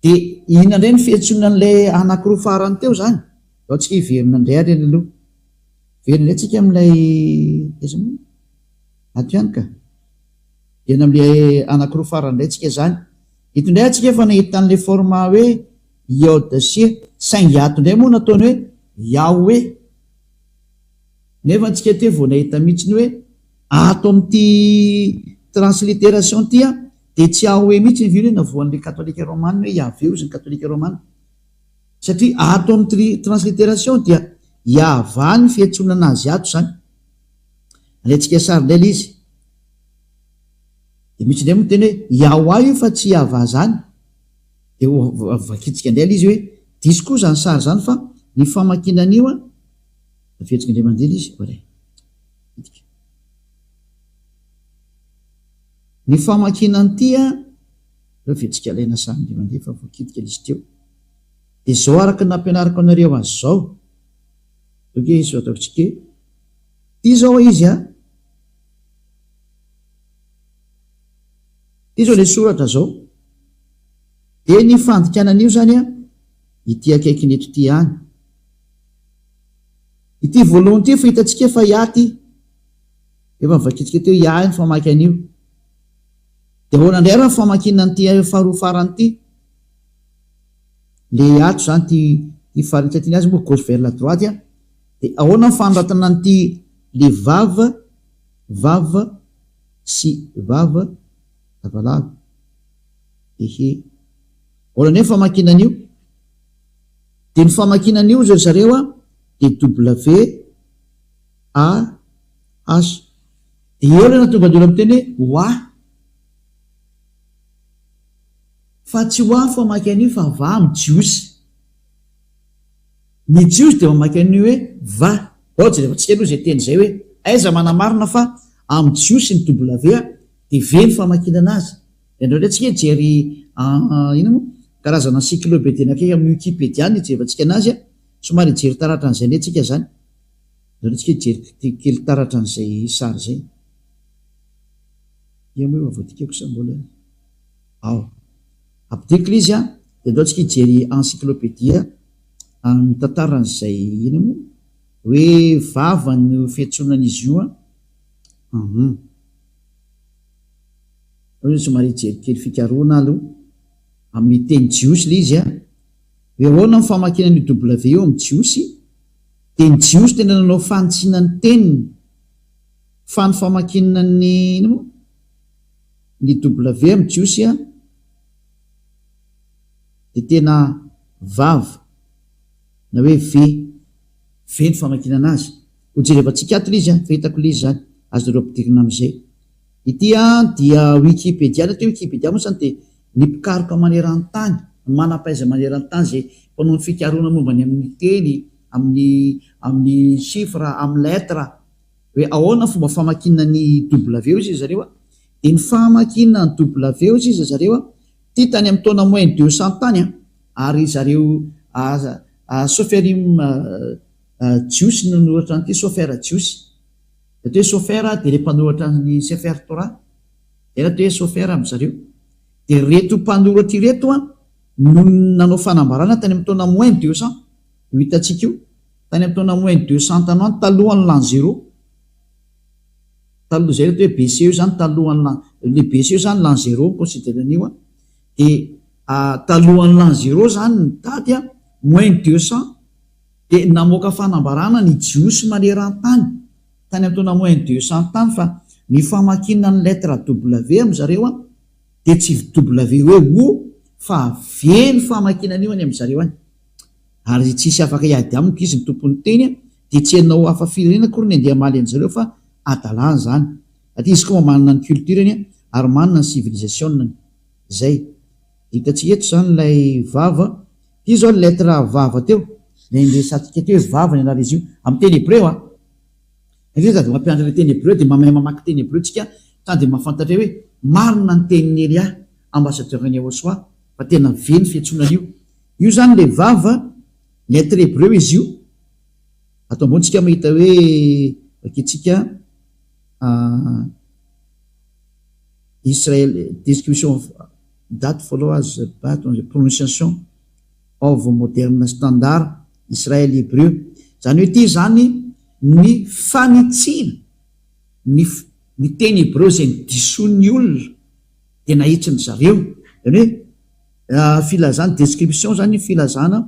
S1: Dia inona indray ny fiantsoana an'ilay anankiroa farany teo izany? Ndao tsika hiverina indray ary eny aloha. Hiverina indray tsika amin'ilay aiza moa? Ato ihany ka. Hiverina amin'ilay anankiroa farany indray tsika izany. Eto indray antsika efa nahita an'ilay forme hoe Yod sy E. Saingy ato indray moa nataony hoe Yahweh. Nefa antsika teo vao nahita mihitsy ny hoe ato amin'ity transliteration ity dia tsy Yahweh mihitsy ny hoe navoan'ilay katolika romana hoe Yahveh hozy ny katolika romana. Satria ato amin'ny transliteration dia. Yahvah ny fiantsoana anazy ato izany. Alaintsika sary indray ilay izy. Dia misy indray miteny hoe Yahwah io fa tsy Yahvah izany. Dia ho vakintsika indray ilay izy hoe diso koa izany sary izany fa ny famakiana an'io an, averintsika indray mandeha ilay izy, oray. Hidika. Ny famakiana an'ity an, aleo averintsika alaina sary indray mandeha fa voakitika ilay izy teo. Dia izao araka ny nampianariko anareo azy izao. Ok, izao ataontsika hoe, ity izao izy an. Ity izao ilay soratra izao. Dia ny fandikana an'io izany an, ity akaikiny eto ity ihany. Ity voalohany ity efa hitantsika fa Yah ity. Efa novakintsika teo Yah ny famaky an'io. Dia ahoana indray ary ny famakiana an'ity faharoa farany ity? Le ato izany ity ity faritra ity ny azy moa gauche vers la droite an. Dia ahoana ny fanoratana an'ity le vav, vav sy vav lavalava. Ehe. Ahoana indray ny famakiana an'io? Dia ny famakiana an'io ry zareo an dia W A H. Dia eo ilay nahatonga ny olona miteny hoe wa. Fa tsy ho ahy famaky an'io fa va amin'ny jiosy. Ny jiosy dia mamaky an'io hoe va. Bao jerevantsika aloha izay teny izay hoe aiza manamarina fa amin'ny jiosy ny W dia V ny famakiana anazy. Dia andao indray tsika hijery inona moa karazana encyclopédie anankiray amin'ny wikipedia no hijerevantsika anazy a. Somary hijery taratra an'izay indray tsika izany. Andao indray tsika hijery kely taratra an'izay sary izay. Ia moa efa voadikako sa mbola. Ao. Ampidiriko ilay izy an, dia andao tsika hijery encyclopedia mitantara an'izay inona moa? Hoe vava no fiantsoana an'izy io an. Hum. Aleo somary hijery kely fikarohana aloha. Amin'ny teny jiosy ilay izy an. Hoe ahoana ny famakiana an'io W io amin'ny jiosy? Dia ny jiosy tena nanao fanitsiana ny teniny. Fa ny famakiana ny inona moa? Ny W amin'ny jiosy a dia tena vav na hoe V, V ny famakiana anazy. Ho jerevantsika ato ilay izy a, fa hitako ilay izy izany, azonareo ampidirina amin'izay. Ity a dia Wikipedia, ny atao hoe Wikipedia moa izany dia ny mpikaroka maneran-tany, ny manam-pahaizana maneran-tany izay mpanao ny fikarohana momba ny amin'ny teny, amin'ny amin'ny chiffre, amin'ny lettre, Hoe ahoana ny fomba famakiana ny W hoy izy zareo a? Dia ny famakiana ny W hoy izy zareo a, ity tany amin'ny taona moins 200 tany a, ary zareo Soferim Jiosy no nanoratra an'ity, Sofer Jiosy. Ny atao hoe Sofer dia ilay mpanoratra ny Sefer Torah. Izay ny atao hoe Sofer amin-dry zareo. Dia ireto mpanoratra ireto a, no nanao fanambarana tany amin'ny taona moins 200, io hitantsika io. Tany amin'ny taona moins 200 tany ho any, talohan'ny l'an zéro, taloha izay atao hoe BC io izany, talohan'ny l'an, le BC io izany l'an zéro mi-considère an'io an, dia talohan'ny l'an zéro izany ny daty an, moins 200, dia namoaka fanambarana ny Jiosy maneran-tany, tany amin'ny taona moins 200 tany fa ny famakiana ny lettre W amin-dry zareo an, dia tsy W hoe O fa V ny famakiana an'io any amin-dry zareo any. Ary tsisy afaka hiady amiko izy ny tompon'ny teny dia tsy hanao hafa firenena akory ny andeha hamaly an'zareo fa adalana izany satria izy koa mba manana ny culture-ny ary manana ny civilisation-ny. Zay. Hitantsika eto izany ilay vava. Ity izao ny lettre vava teo, ilay niresahantsika teo hoe vava ny anaran'izy io amin'ny teny hebreo an. Satria sady mampianatra ilay teny hebreo dia mahay mamaky teny hebreo tsika sady mahafantatra hoe marina ny tenin'i Elia ambassadeur-n'i Yahoshuah fa tena ve ny fiantsoana an'io. Io zany le vava, lettre hebreu izy io, ato ambony tsika mahita hoe vakintsika Israel description that follow as but on the pronunciation of modern standard Israel Hebrew, zany hoe ity zany ny fanitsiana ny ny teny hebreu izay nodisoin'ny olona dia nahitsin-dry zareo, zany hoe Filazana, description zany filazana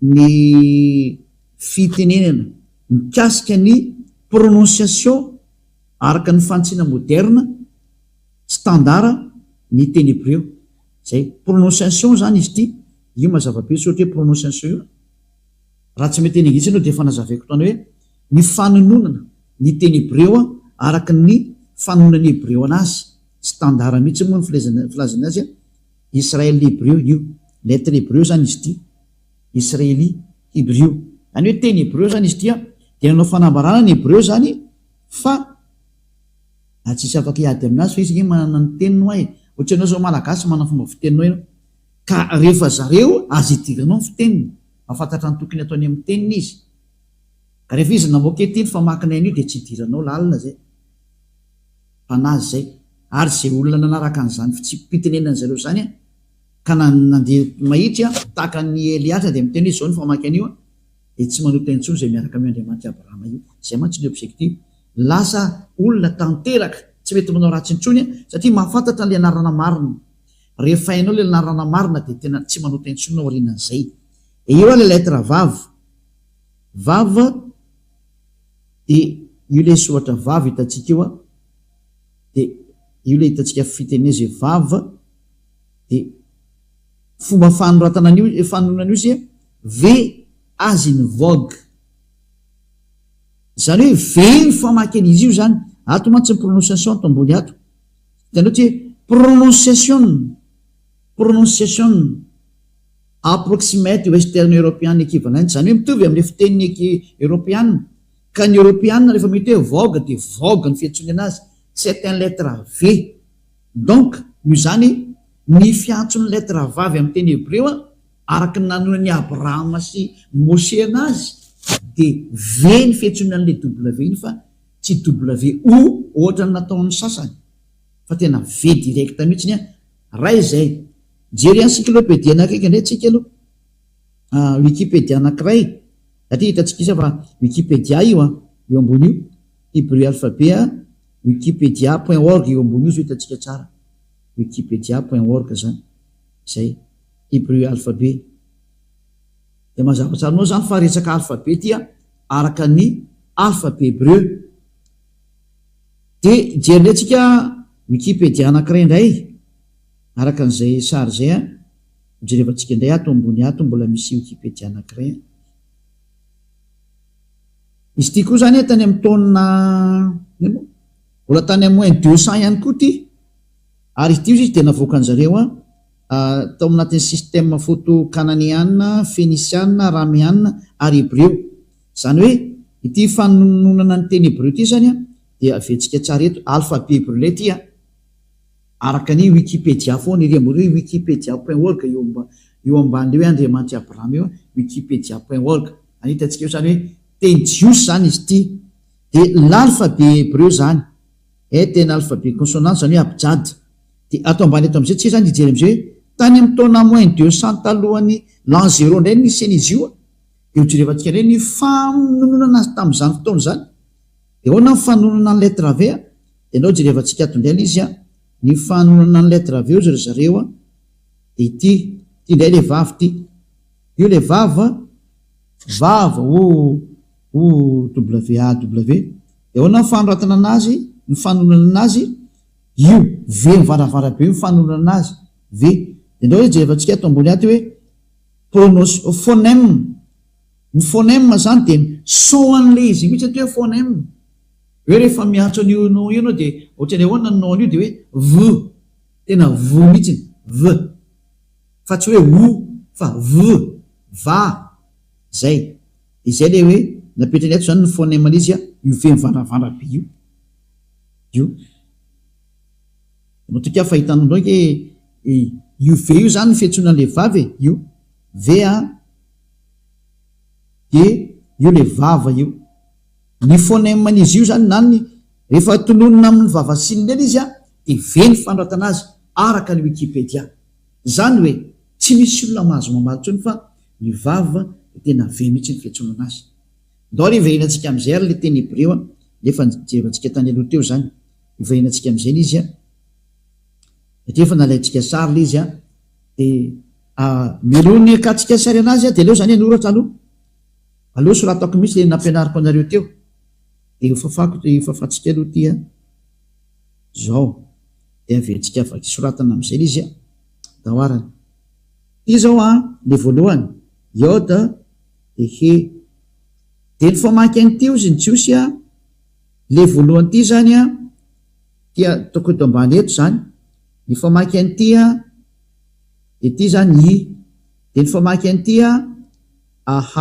S1: ny fitenenana mikasika ny prononciation araka ny fanitsiana moderna, standard, ny teny hebreo. Zay. Prononciation zany izy ity, io mazava be soratra hoe prononciation io. Raha tsy mety eny anglisy ianao dia efa nazavaiko tany hoe ny fanononana ny teny hebreo araka ny fanononan'ny hebreo anazy, standard mihitsy moa ny filazany azy, Israel hebreo io, lettre hebreo izany izy ity, Israeli hebrew. Izany hoe teny hebreo izany izy ity an, dia nanao fanambarana ny hebreo izany fa ary tsisy afaka hiady aminazy fa izy ange manana ny teniny hoa e, ohatra ianao izao malagasy manana fomba fiteninao ianao, ka rehefa zareo aza idiranao ny fiteniny, mahafantatra ny tokony ataony amin'ny teniny izy, ka rehefa izy namoaka ity ny famakinay an'io dia tsy idiranao lalina zay, fanazy zay, ary zay olona nanaraka an'izany fitsipi-pitenenan'ny zareo zany an, ka nandeha mahitsy an, tahaka an'i Eliasa dia miteny hoe izao ny famaky an'io an, dia tsy manota intsony izay miaraka amin'io Andriamanitr'i Abrahama io. Izay mantsy ny objectif. Lasa olona tanteraka, tsy mety manao ratsy intsony satria mahafantatra an'ilay anarana marina. Rehefa hainao ilay anarana marina dia tena tsy manota intsony ianao aorianan'izay. Dia eo ilay lettre vav. Vav dia io ilay soratra vav hitantsika io an. Dia io ilay hitantsika fitenena izay vav dia fomba fanoratana an'io, fanonona an'io izay V as in vogue. Izany hoe V ny famaky an'izy io izany. Ato mantsy ny prononciation ato ambony ato. Hitanao ity hoe prononciation, prononciation approximate Western European equivalent. Izany hoe mitovy amin'ilay fitenin'ny Eoropeana. Ka ny Eoropeana rehefa mety hoe vogue dia vogue ny fiantsoany anazy. C'est un lettre V. Donc, noho izany, ny fiantson'ny lettre vavy amin'ny teny hebreo araka ny nanonan'i Abrahama sy Moshe anazy dia V ny fiantsoana an'ilay W iny fa tsy WO ohatran'ny nataon'ny sasany fa tena V direct mihitsy an! Ray izay. Mijery encyclopédie anakaiky indray tsika aloha. Wikipedia anankiray satria hitantsika isa fa Wikipedia io an, io ambony io, Hebrew alphabet wikipedia point org io ambony io zao hitantsika tsara, wikipedia point org zany, zay. Hebrew alphabet. Dia mazava tsara aminao izany fa resaka alphabet ity araka ny alphabet hebreu. Dia hijery indray tsika wikipedia anankiray indray araka an'izay sary izay an. Hojerevantsika indray ato ambony ato mbola misy wikipedia anankiray an. Izy ity koa izany tany amin'ny taona mbola tany amin'ny moins 200 ihany koa ity. Ary izy ity ozy izy dia navoakan-jareo an. tao anatin'ny système photo kananeana, fenisiana, arameana ary hebreo. Izany hoe ity fanononana ny teny hebreo ity izany dia aventsika tsara eto, alphabet hebreo ilay ity an, araka ny wikipedia foana ery ambony hoe wikipedia point org eo eo ambanin'ilay hoe Andriamanitr'i Abrahama eo, wikipedia point org. Any hitantsika eo izany hoe teny jiosy izany izy ity. Dia l'alphabet hebreo izany, est un alphabet consonant izany hoe abjad. Dia ato ambany ato amin'izay tsika izany hijery amin'izay hoe tany amin'ny taona moins 200 talohan'ny l'an zéro indray no nisian'izy io dia ho jerevantsika indray ny fanononana azy tamin'izany fotoana izany. Dia ahoana ny fanononana ny lettre V a? Dia andao jerevantsika ato indray ilay izy a, ny fanononana ny lettre V hozy ry zareo a, dia ity, ity indray ilay vavy ity. Io ilay vava, vava o o W A W. Dia ahoana ny fanoratana anazy, ny fanononana anazy? Io, V mivaravara be io ny fanononana azy, V. Dia ndao hoe jerevantsika ato ambony ato hoe pronos, phonème. Ny phonème izany dia ny son an'ilay izy mihitsy atao hoe phonème. Hoe rehefa miantso an'io nom io ianao dia ohatran'ny ahoana ny nom an'io dia hoe V. Tena V mihitsy, V. Fa tsy hoe O fa V, va. Izay. Dia izay ilay hoe napetrany ato izany ny phonème an'izy io V mivaravara be io. Io. Matokia fa hitanao ndray ange io V io zany ny fiantsoana an'ilay vava e, io V a, dia io ilay vava io. Ny phonème an'izy io zany na ny rehefa tononina amin'ny vava siny ireny izy a, dia V ny fanoratana azy araka ny wikipedia. Izany hoe tsy misy olona mahazo mamaly intsony fa ny vava dia tena V mihitsy ny fiantsoana anazy. Ndao ary hiverenantsika amin'izay ary ilay teny hebreo an, ilay efa nijerevantsika tany aloha teo izany. Hiverenantsika amin'izay ilay izy an. Satria efa nalaintsika sary ilay izy an. Dia mialoha ny hakantsika sary anazy an, dia aleo izany hanoratra aloha. Aleo soratako mihitsy ilay nampianariko anareo teo. Dia hofafako, hofafantsika aloha ity an. Izao. Dia averintsika vaky soratana amin'izay ilay izy an. Ndao arany. Ity izao an, ilay voalohany. Yod. De he. De ny famaky an'ity ozy ny Jiosy a, le voalohany ity zany a, ty ataoko eto ambany eto zany, ny famaky an'ity a, de ity zany i, de ny famaky an'ity a, AH.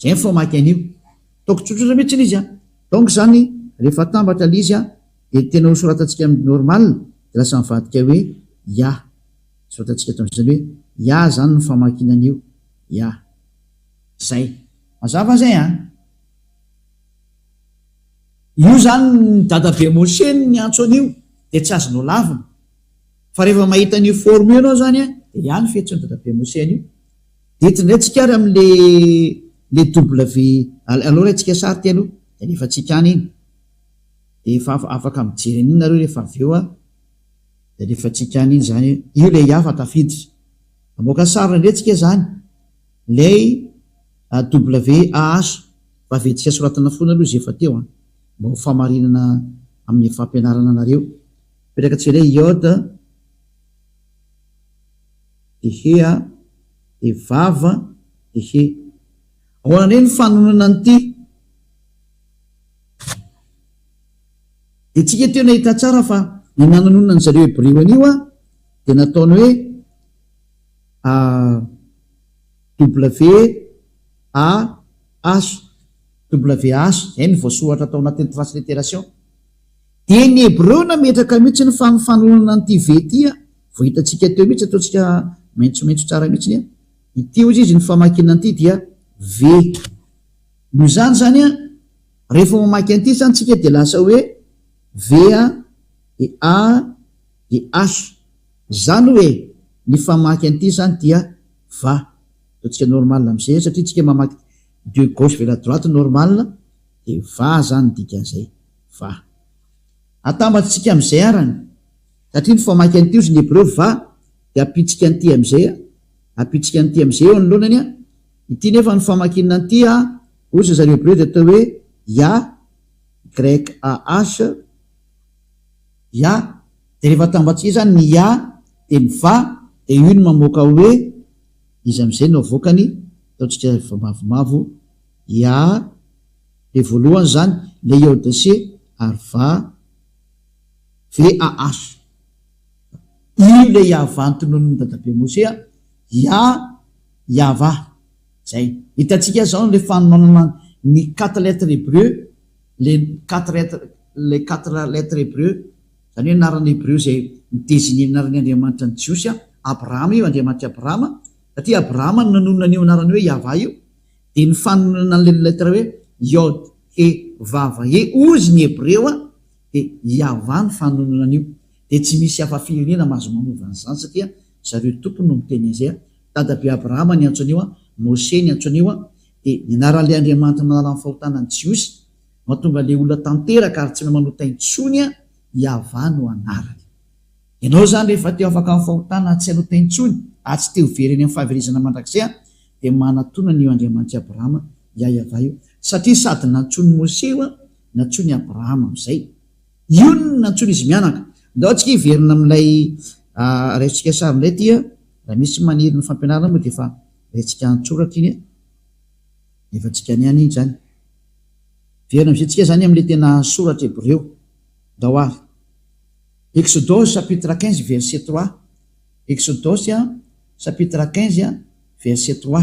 S1: Zay ny famaky an'io. Ataoko tsotsotra mihitsy izy a. Donc zany rehefa atambatra le izy a, de tena ho soratantsika amin'ny normal de lasa mivadika hoe ya. Soratantsika eto amin'izany hoe ya zany ny famakiana an'io. Ya. Zay. Mazava zay an. Io zany ny dadabe Moshe no niantso an'io de tsy azonao lavina. Fa rehefa mahita an'io forme io ianao zany an, de ya ny fiantson'i dadabe Moshe an'io. Dia eto indray tsika ary amin'le le W, aleo raintsika sary ity aloha dia alefantsika any iny. Dia efa afaka mijery an'iny nareo rehefa avy eo an. Dia alefantsika any iny izany hoe io ilay hafa tafiditra. Hamoaka sary indray tsika izany, ilay WAH, fa aventsika soratana foana aloha izay efa teo an, mba ho famarinana amin'ny fampianarana anareo. Apetraka tsika indray Yod. De he a, de vava, de he. Ahoana indray ny fanononana an'ity? Dia tsika teo nahita tsara fa ny nanononana an-dry zareo Hebreo an'io a, dia nataony hoe a W A H, W H, izay no voasoratra tao anatin'ny translittération. Dia ny Hebreo nametraka mihitsy ny fanofanonana an'ity V ity a, vao hitantsika teo mihitsy, ataontsika maitsomaitso tsara mihitsy a, ity hozy izy ny famakiana an'ity dia V. Noho izany izany a, rehefa mamaky an'ity izany tsika dia lasa hoe V a, dia A, dia H. Izany hoe ny famaky an'ity izany dia va. Ataontsika normal amin'izay satria tsika mamaky de gauche vers la droite normal dia va izany ny dikan'izay. Va. Atambatsika amin'izay arany, satria ny famaky an'ity ozy ny hebreo va dia ampitsika an'ity amin'izay a, ampitsika an'ity amin'izay eo anoloanany a, ity nefa ny famakiana an'ity a, ozy zareo hebreo dia atao hoe ya, YAH, ya, dia rehefa atambatsika izany ny ya dia ny va dia io no mamoaka hoe iza amin'izay no avoakany, ataontsika mavomavo, ya. Le voalohany zany le iodc ary va VAH. Io le Yavah notononin'i dadabe Mose a, Ya Yavah. Zay. Hitantsika zao le fanononana ny quatre lettres hébreu, le quatre lettres, le quatre lettres hébreu, zany hoe anarana hébreu zay mi-designer ny anaran'ny Andriamanitra ny Jiosy a, Abrahama io, Andriamanitr'i Abrahama, satria Abrahama no nanonona an'io anarana hoe Yavah io. Dia ny fanononana an'ilay lettre hoe Yod He Vav He hozy ny hebreo a, dia Yavah ny fanononana an'io. Dia tsy misy hafa firenena mahazo manova an'izany satria zareo tompony no miteny an'izay a. Dadabe Abrahama niantso an'io a, Moshe niantso an'io a, dia ny anaran'ilay Andriamanitra manala ny fahotana ny Jiosy, mahatonga ilay olona tanteraka ary tsy mahay manota intsony a, Yavah no anarany. Ianao izany rehefa te ho afaka amin'ny fahotana tsy hanota intsony ary tsy te ho very any amin'ny fahaverezana mandrakizay dia manatona an'io Andriamanitr'i Abrahama Yahyaavah io satria sady nantsoin'i Mose io nantsoin'i Abrahama amin'izay. Io no nantsoin'izy mianaka. Ndao antsika hiverina amin'ilay raisitsika sary indray ity raha misy maniry ny fampianarana moa dia efa raisitsika an-tsoratra iny efa antsika any ihany iny izany. Miverina amin'izay tsika izany amin'ilay tena soratra hebreo. Ndao ary. Exodosy chapitre 15 verset 3 Exodosy chapitre 15 verset 3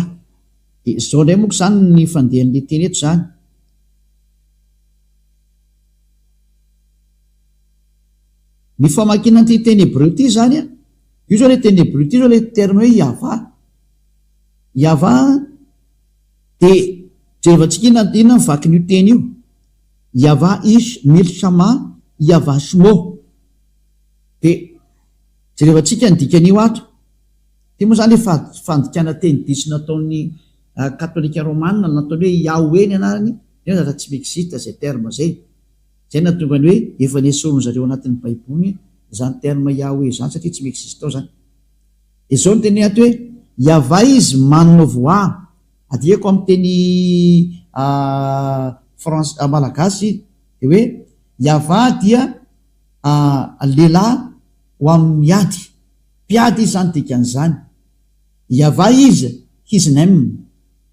S1: Dia izao indray moa izany ny fandehan'ilay teny eto izany. Ny famakiana an'ity teny hebreo ity izany, io izao ilay teny hebreo ity izao ilay terme hoe Yavah. Yavah dia jerevantsika inona inona ny vakin'io teny io. Yavah ish milchama Yavah shmo. Dia jerevantsika ny dikan'io ato. Ity moa izany ilay fandikana teny diso nataon'ny katolika romana nataony hoe Yahweh ny anarany, nefa zatra tsy mi-existe izay terme izay. Izay no nahatonga ny hoe efa nesorin-dry zareo anatin'ny baiboly izany terme Yahweh izany satria tsy mi-existe ao izany. Dia izao no teneniny ato hoe Yavah izy mannovoah. Adiheko amin'ny teny frans malagasy dia hoe Yavah dia lehilahy ho amin'ny ady. Mpiady izy izany dikan'izany. Yavah is his name.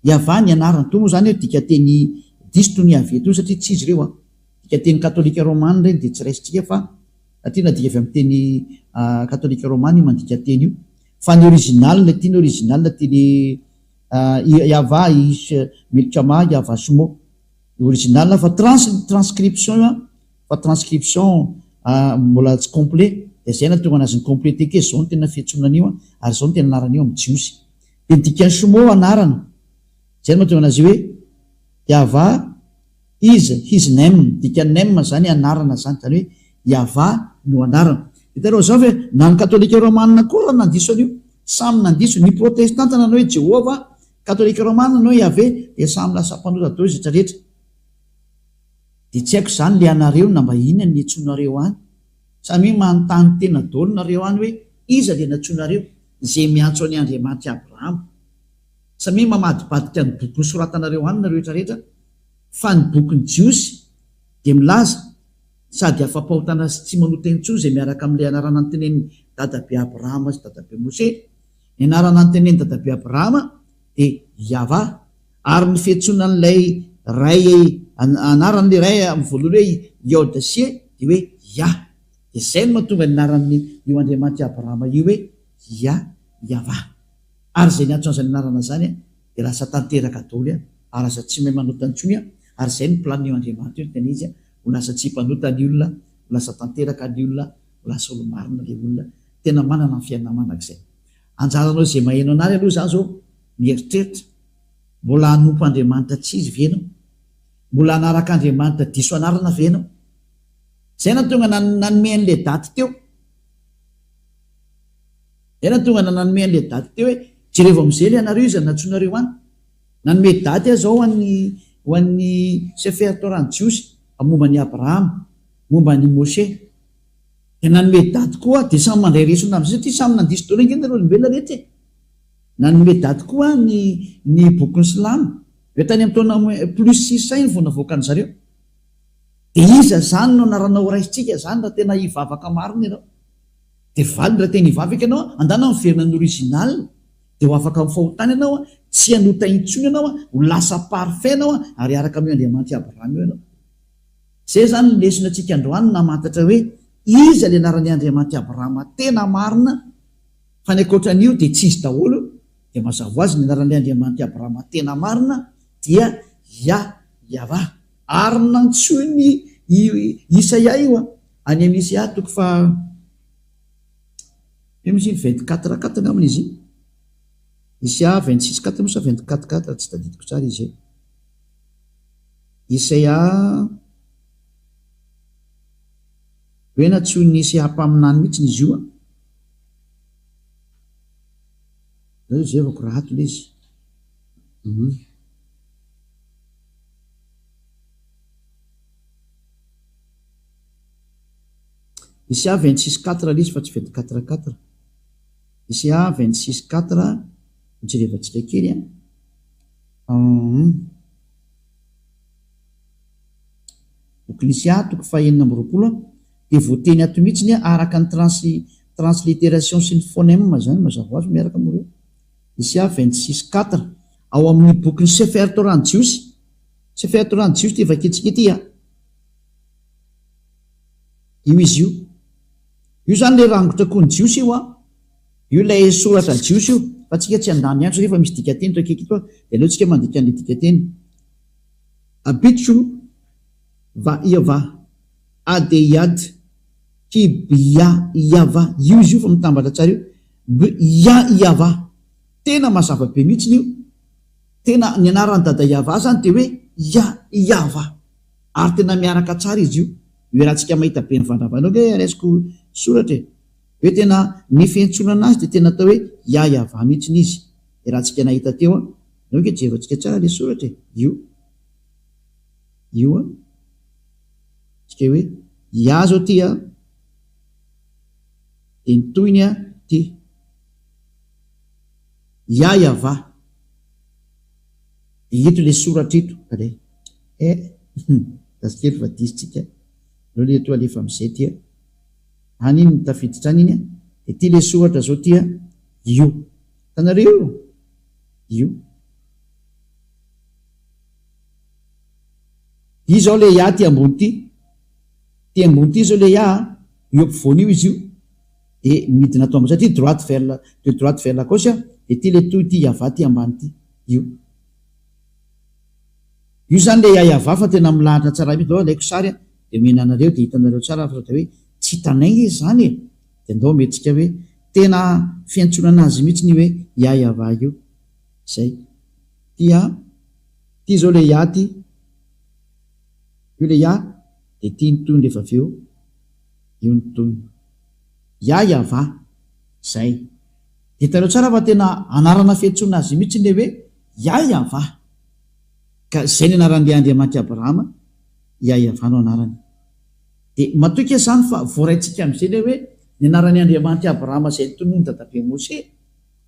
S1: Yavah ny anarany. Toa moa izany hoe dikanteny diso toy ny Yaveh toy satria tsy izy ireo an. Dikanteny katolika romana ireny dia tsy raisintsika fa satria nadika avy amin'ny teny katolika romana io mandika teny io. Fa ny original ity ny original ity le Yavah ish milchama Yavah shmo. Ny original fa trans transcription io an. Fa transcription mbola tsy complet dia izay nahatonga anazy ni-completer kely izao no tena fiantsoana an'io an ary izao no tena anaran'io amin'ny jiosy. Dia ny dikan'ny shmo anarana. Izay no mahatonga anazy hoe Yavah is his name, dikan'ny name izany anarana izany, izany hoe Yavah no anarana. Hitanareo izao ve na ny katolika romana koa raha nandiso an'io, samy nandiso, ny protestanta nanao hoe Jehovah, katolika romana nanao hoe Yaveh, dia samy lasa mpanota daholo izy rehetra rehetra. Dia tsy haiko izany le anareo na mba inona ny niantsoanareo any. Samia manontany tena daholo nareo any hoe iza le nantsoinareo, izay miantso an'i Andriamanitr'i Abrahama. Samia mamadibadika ny boky nosoratanareo any nareo rehetra rehetra fa ny bokin'ny Jiosy dia milaza sady afa-pahotana sy tsy manota intsony izay miaraka amin'ilay anarana notenenin'i Dadabe Abrahama sy Dadabe Moshe. Ny anarana notenenin'i Dadabe Abrahama dia Yavah. Ary ny fiantsoana an'ilay Ray anaran'ilay Ray amin'ny voalohany hoe Yod She dia hoe Yah. Dia izay no mahatonga ny anaran'ny io Andriamanitr'i Abrahama io hoe Yah, Yavah. Ary izay niantso an'izany anarana izany dia lasa tanteraka daholo ary lasa tsy mahay manota intsony ary izay no planin'io Andriamanitra io ny tena izy ho lasa tsy mpanota ny olona, ho lasa tanteraka ny olona, ho lasa olo-marina ilay olona tena manana ny fiainana mandrakizay. Anjaranao izay maheno an'ary aloha izany izao mieritreritra. Mbola hanompo Andriamanitra tsy izy ve ianao? Mbola hanaraka Andriamanitra diso anarana ve ianao? Izay nahatonga nanome an'ilay daty teo. Izay nahatonga nanome an'ilay daty teo hoe jerevo amin'izay ilay anareo iza no nantsoinareo any. Nanome daty aho izao ho an'ny ho an'ny Sefer Torah ny Jiosy momba an'i Abrahama, momba an'i Moshe. Dia nanome daty koa aho, dia samy mandray lesona amin'izay satria samy nandiso daholo ange nareo olombelona rehetra e. Nanome daty koa ny ny bokin'ny silamo, hoe tany amin'ny taona plus 600 iny vao navoakan-dry zareo. Dia iza izany no anarana ho raisintsika izany raha tena hivavaka marina ianao? Dia valiny raha tena hivavaka ianao, andana miverina ny original, dia ho afaka amin'ny fahotana ianao, tsy hanota intsony ianao, ho lasa parfait ianao, ary hiaraka amin'io Andriamanitr'i Abrahama io ianao. Izay izany ny lesona antsika androany namantatra hoe iza ilay anaran'i Andriamanitr'i Abrahama tena marina, Fa ny ankoatra an'io dia tsy izy daholo, dia mazava ho azy ny anaran'ilay Andriamanitr'i Abrahama tena marina dia Yah, Yavah. Ary nantsoin'i Isaia io an, any amin'ny Isaia toko faha, inona moa izy iny, 24 quatre angambany izy iny, Isaia 26 quatre moa sa 24 quatre, tsy tadidiko tsara izy e. Isaia, hoe nantsoin'i Isaia mpaminany mihitsy izy io an. Zay jerevako raha ato le izy. Hum. Isia 26 quatre le izy fa tsy 24 quatre. Isia 26 quatre jerevantsika kely an. Hum. Bokin'i Isia toko faha 26 an. Dia voateny ato mihitsy ny araka ny trans transliteration sy ny phonème izany mazava ho azy miaraka moa ireo. Isia 26 quatre ao amin'ny bokin'ny Sefer Torah ny Jiosy. Sefer Torah ny Jiosy ity vakintsika ity a. Io izy io. Io izany ilay rangotra koa ny Jiosy io a. Io ilay soratra Jiosy io. Fa tsika tsy handany andro satria efa misy dikanteny eto akaiky eto a. Dia aleo tsika mandika an'ilay dikanteny. Abitcho va ia va. Adeyad ki bya yava io izy io fa mitambatra tsara io bya yava tena mazava be mihitsiny io tena ny anaran'i dada yava zany dia hoe ya yava ary tena miaraka tsara izy io io raha-tsika mahita be mivandravandra eo nge raisiko soratra e hoe tena ny fiantsoana anazy dia tena atao hoe ya yava mihitsiny izy raha-tsika nahita teo an eo nge jerevantsika tsara le soratra e io io an Tsika hoe Yah zao ty an, dia ny tohiny an ty. Yah Yavah. Dia ito le soratra ito. Allez. Eh, gasy kely fa diso tsika. Aleo le to alefa amizay ty an. Any iny tafiditra any iny an. Dia ty le soratra zao ty an, io. Hitanareo io? Io. Izao le Yah ty ambony ty. Ty ambony ty zao le Yah a, io ampovoany io izy io. De midina ato ambany satria droite vers la, de droite vers la gauche a, de ty le toy ty Yavah ty ambany ty. Io. Io zany le Yah Yavah fa tena milahatra tsara mihitsy. Ndao alaiko sary a, de omena anareo de hitanareo tsara fa sao de hoe tsy hitanay nge zany e. De ndao omentsika hoe tena fiantsoana anazy mihitsy ny hoe Yah Yavah io. Zay. Ty a. Ty zao le Yah ty. Io le Yah, dia ty ny tohiny rehefa avy eo, io ny tohiny. Yah Yavah. Zay. Dia hitanareo tsara fa tena anarana fiantsoana azy mihitsy le hoe Yah Yavah. Ka zay ny anaran'ilay Andriamanitr'i Abrahama, Yah Yavah no anarany. Dia matoky aho izany fa voaraintsika amin'izay ilay hoe ny anaran'i Andriamanitr'i Abrahama izay notononin'i dadabe Mosè,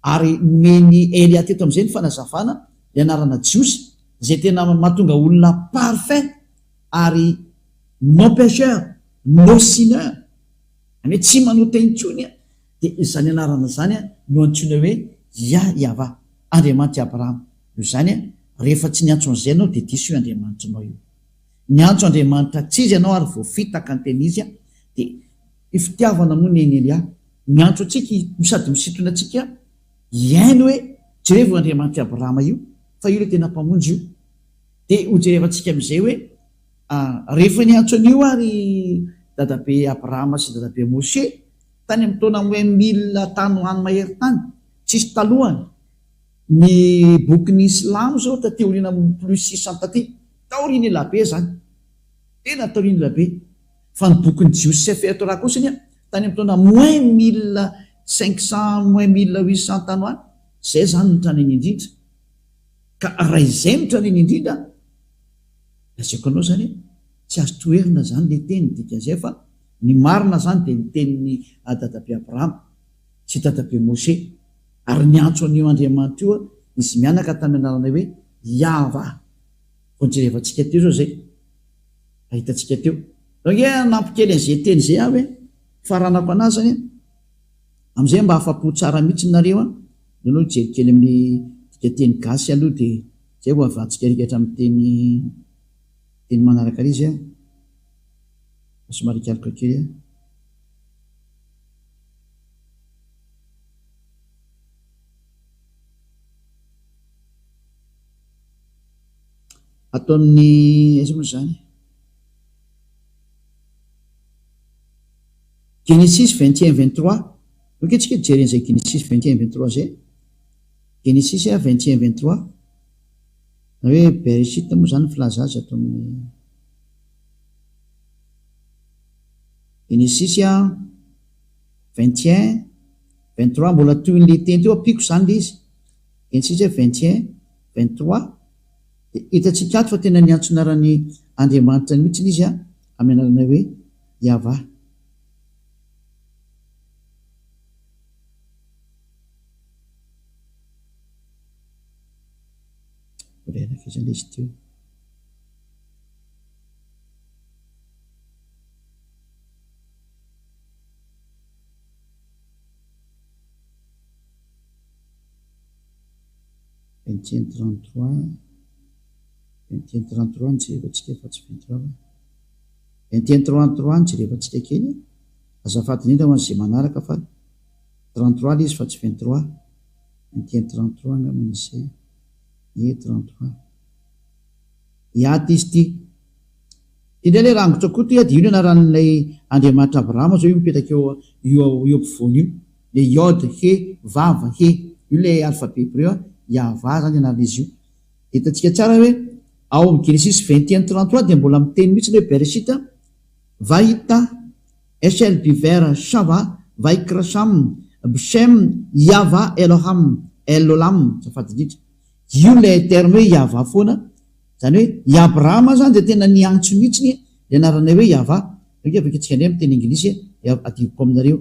S1: Ary nomen'i Elia teto amin'izay ny fanazavana ny anarana Jiosy izay tena mahatonga olona parfait ary non pecheur, no sinner, izany hoe tsy manota intsony, dia izany anarana izany no antsoina hoe Yah Yavah, Andriamanitr'i Abrahama. Noho izany, rehefa tsy niantso an'izay ianao dia diso io Andriamanitrinao io. Niantso Andriamanitra tsy izy ianao ary voafitaka ny tena izy, dia fitiavana moa ny an'i Elia. Miantso antsika no sady misintona antsika hihaino hoe jerevo io Andriamanitr'i Abrahama io fa io ilay tena Mpamonjy io. Dia hojerevantsika amin'izay hoe rehefa niantso an'io ary dadabe Abrahama sy dadabe Moshe tany amin'ny taona moins mille tany ho any mahery tany, tsisy talohany, ny bokin'ny Silamo izao taty aoriana plus 600 taty, taorian'ny elabe izany, tena taorian'ny elabe. Fa ny bokin'ny Jiosy Sefer Torah kosa anie tany amin'ny taona moins 1500 moins 1800 tany ho any, izay izany no tranainy indrindra. Ka raha izay no tranainy indrindra, lazaiko anao izany hoe tsy azo toherina izany ilay teny, dikan'izay fa ny marina izany dia ny tenin'i Dadabe Abrahama sy Dadabe Moshe, ary niantso an'io Andriamanitra io izy mianaka tamin'ny anarana hoe Yahvah. Vao nojerevantsika teo izao izay. Hitantsika teo. Zao ange hanampy kely an'izay teny izay aho e, faranako anazy zany an, amin'izay mba afa-po tsara mihitsy nareo an, aleo aloha hijery kely amin'ny dikanteny gasy aloha dia zay vao havantsika rikatra amin'ny teny teny manaraka ary izy an, fa somary hikaloka kely aho. Ato amin'ny aiza moa izany? Genesis 21 23. Ok tsika hijery an'izay Genesis 21 23 izay. Genesis 21 23. Na hoe Bereshit moa izany ny filaza azy ato amin'ny Genesis 21 23 mbola tohin'ilay teny teo ampiako izany ilay izy. Genesis 21 23. Dia hitantsika ato fa tena niantso anaran'i Andriamanitra mihitsy izy amin'ny anarana hoe Yavah. Mbola ela izy ilay izy teo. 21 33 21 33 no jerevantsika fa tsy 23 fa 21 33 no jerevantsika kely azafady indrindra ho an'izay manaraka fa 33 ilay izy fa tsy 23 21 33 angamba ny izay ie 33 Iady izy ity. Ity indray ilay rangotra koa ity dia io ny anaran'ilay Andriamanitra Abrahama izao io mipetraka eo io eo ampovoany io. Le Yod, He, Vav, He. Io ilay alphabet hebreu a, Yahvah izany anaran'izy io. Hitantsika tsara hoe ao amin'ny Genesis 21 33 dia mbola miteny mihitsy ilay hoe Bereshit, Vahita, Eshel Biver Shava, Vaikra Sham, Bshem, Yahvah Eloham, El Olam, azafady indrindra. Io ilay terme hoe Yahvah foana, izany hoe i Abrahama izany dia tena niantso mihitsy ny anarana hoe Yahvah. Io ange vakintsika indray amin'ny teny anglisy dia adinoko aminareo.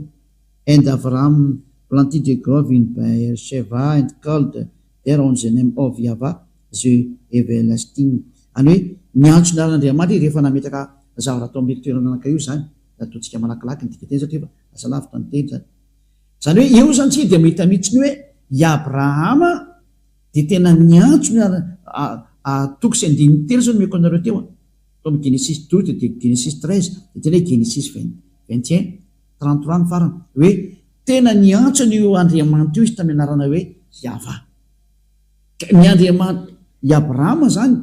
S1: And Avraham planted a grove in Beersheva and called there on the name of Yahvah the everlasting. Izany hoe niantso ny anaran'Andriamanitra izy rehefa nametraka zavatra tao amin'io toerana anankiray io izany. Ataontsika malakilaky ny dikanteny satria efa lasa lavitra ny teny izany. Izany hoe eo izany isika dia mahita mihitsy ny hoe i Abrahama dia tena niantso ny toko sy andininy telo izao nomeko anareo teo an. Tao amin'ny Genesisy 12 dia Genesisy 13 dia tena hoe Genesisy 21, 33 ny farany. Hoe tena niantso an'io Andriamanitra io izy tamin'ny anarana hoe Yavah. Ka ny Andriamanitra i Abrahama izany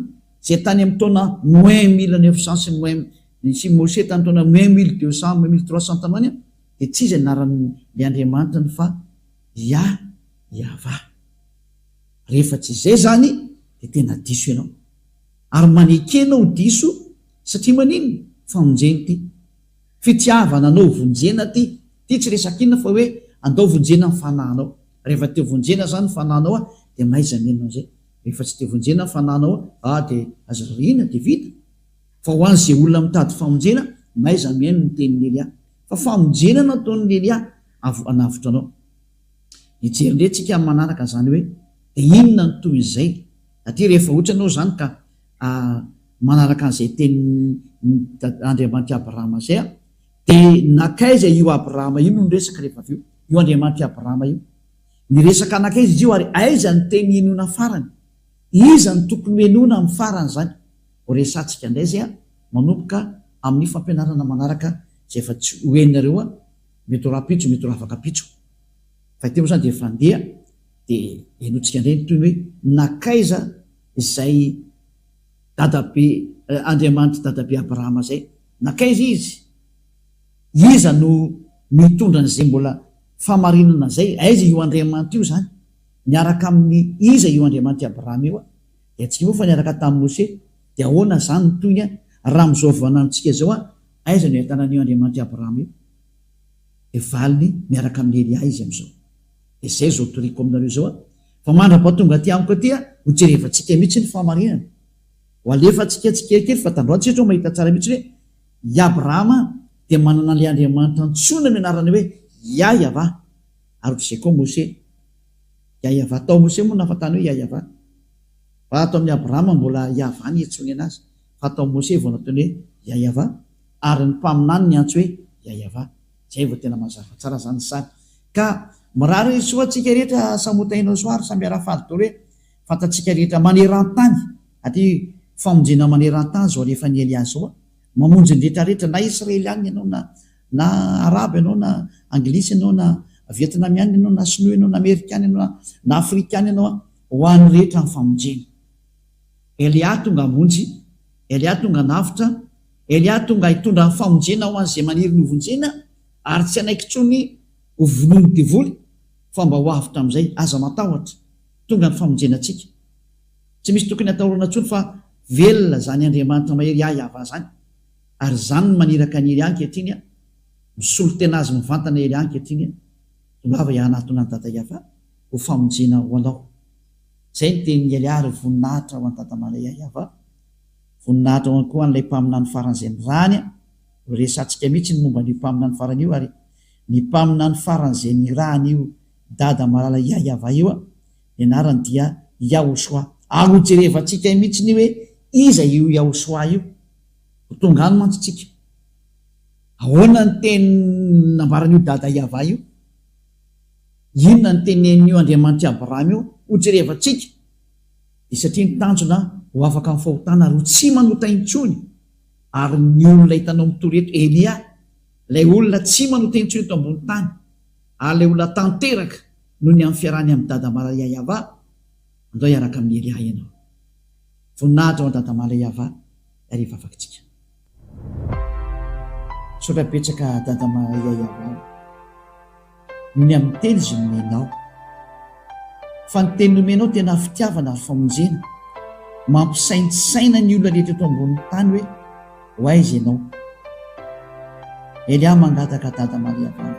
S1: izay tany amin'ny taona moins 1900 sy moins sy Moshe tamin'ny taona moins 1200, moins 1300 tany ho any dia tsy iza ny anaran'ilay Andriamanitrany fa Yah, Yavah. Rehefa tsy izay izany dia tena diso ianao. Ary maneke anao ho diso satria maninona? Famonjena ity. Fitiavana anao vonjena ity. Ity tsy resaka inona fa hoe andao vonjena ny fanahinao. Rehefa te vonjena izany ny fanahinao dia mahaiza mihaino an'izay. Rehefa tsy te vonjena ny fanahinao ah dia aza rarihina dia vita. Fa ho an'izay olona mitady famonjena, mahaiza mihaino ny tenin'i Elia. Fa famonjena no ataon'i Elia hanavotra anao. Hijery indray tsika amin'ny manaraka izany hoe dia inona no tohin'izay. Aty rehefa ohatra ianao izany ka manaraka an'izay tenin'i Andriamanitr'i Abrahama izay an, dia nankaiza io Abrahama io no niresaka rehefa avy eo? Io Andriamanitr'i Abrahama io. Niresaka nankaiza izy io ary aiza ny teny henoina farany? Iza no tokony ho henoina amin'ny farany izany? Ho resahantsika indray izay an, manomboka amin'ny fampianarana manaraka izay efa tsy ho henonareo an, mety ho rahampitso, mety ho rahafakampitso. Fa ity moa izany dia efa handeha dia henointsika indray ny tohiny hoe nankaiza izay dadabe Andriamanitr'i dadabe Abrahama izay? Nankaiza izy? Iza no mitondra an'izay mbola fahamarinana izay? Aiza io Andriamanitra io izany? Miaraka amin'ny iza io Andriamanitr'i Abrahama io? Dia tsy moa fa niaraka tamin'i Mose. Dia ahoana izany ny tohiny raha amin'izao vaninandrontsika izao aiza no ahitana an'io Andriamanitr'i Abrahama io? Dia valiny miaraka amin'i Elia izy amin'izao. Dia izay izao toriko aminareo izao an! Fa mandra-pahatonga aty amiko aty an, ho jerevantsika mihitsy ny fahamarinana. Ho alefantsika tsikelikely fa tandroany tsika izao mahita tsara mihitsy hoe i Abrahama dia manana an'ilay Andriamanitra antsoina amin'ny anarana hoe Yah-Yavah. Ary ohatr'izay koa Mose. Yah-Yavah. Tao Mose moa no nahafantany hoe Yah-Yavah. Fa ato amin'i Abrahama mbola Yavah ny iantsoany anazy. Fa tao Mose vao nataony hoe Yah-Yavah. Ary ny mpaminany niantso hoe Yah-Yavah. Zay vao tena mazava tsara zany ny sary. Ka mirary soa antsika rehetra samy ho tahinao soa ary samy hiara-faly daholo hoe fantatsika rehetra manerantany aty famonjena manerantany zao alefan'i Elia zao a! Mamonjy ny rehetra rehetra na Israeliana ianao na na Arabo ianao na Anglisy ianao na Vietnamiana ianao na Sinoa ianao na Amerikana ianao na na Afrikana ianao a! Ho an'ny rehetra ny famonjena. Elia tonga hamonjy, Elia tonga hanavotra, Elia tonga hitondra ny famonjena ho an'izay maniry ny hovonjena ary tsy hanaiky intsony ho vonoin'ny devoly fa mba ho avotra amin'izay. Aza matahotra, tonga ny famonjena antsika. Tsy misy tokony hatahorana intsony fa velona izany Andriamanitra mahery ahy Yavah izany ary izany no maniraka an'i Elia ankehitriny, misolo tena azy mivantana Elia ankehitriny, tongava hianatona an'i Dada Yavah ho famonjena ho anao. Izay ny tenin'i Elia ary voninahitra ho an'i Dada Malaya Yavah. Voninahitra ho koa an'ilay mpaminany faran'izay nirahany an! Resahantsika mihitsy ny momba an'io mpaminany farany io ary ny mpaminany faran'izay nirahany io Dada malala Yahyaavah io an! Ny anarany dia Yahoshuah. Ary ho jerevantsika mihitsy ny hoe iza io Yahoshuah io. Ho tonga any mantsy tsika. Ahoana ny teny nambaran'io Dada Yavah io? Inona ny tenenin'io Andriamanitr'i Abrahama io? Ho jerevantsika. Dia satria ny tanjona ho afaka amin'ny fahotana ary ho tsy manota intsony, ary ny olona hitanao mitory eto, Elia, ilay olona tsy manota intsony eto ambony tany, ary ilay olona tanteraka noho ny amin'ny fiarahany amin'i Dada Malayayava, andao hiaraka amin'i Elia ianao. Voninahitra ho an'i Dada Malayava, ary hivavaka isika. Misaotra betsaka Dada Malayayava. Noho ny amin'ny teny izay nomenao. Fa ny teny nomenao tena fitiavana ary famonjena. Mampisaintsaina ny olona rehetra eto ambonin'ny tany hoe ho aiza ianao. Elia mangataka Dada Maria Valo.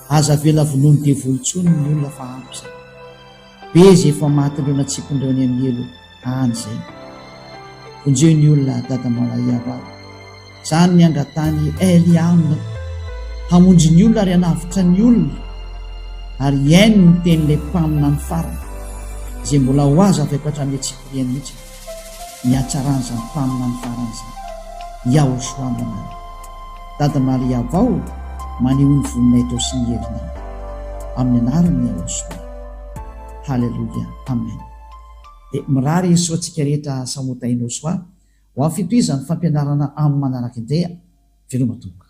S1: Aza avela vonoin'ny devoly intsony ny olona fa ampy izay. Be izay efa matin'ireo natsipin'ireo any amin'ny helo any izay. Vonjeo ny olona Dada Maria Valo. Izany ny angatahany Elia aminy, hamonjy ny olona ary hanavotra ny olona, ary hihaino ny tenin'ilay mpaminany farany, izay mbola ho azo avy hatramin'ny antsipiriany mihitsy, ny hatsaran'izany mpaminany farany izany. Yahoshua no anarany. Dada Maria vao maneho ny voninahitrao sy ny herinao. Amin'ny anaran'i Yahoshua. Haleloia. Amen. Dia mirary soa antsika rehetra samy ho tahinao soa. Ho amin'ny fitohizan'ny fampianarana amin'ny manaraka indray. Veloma tompoko.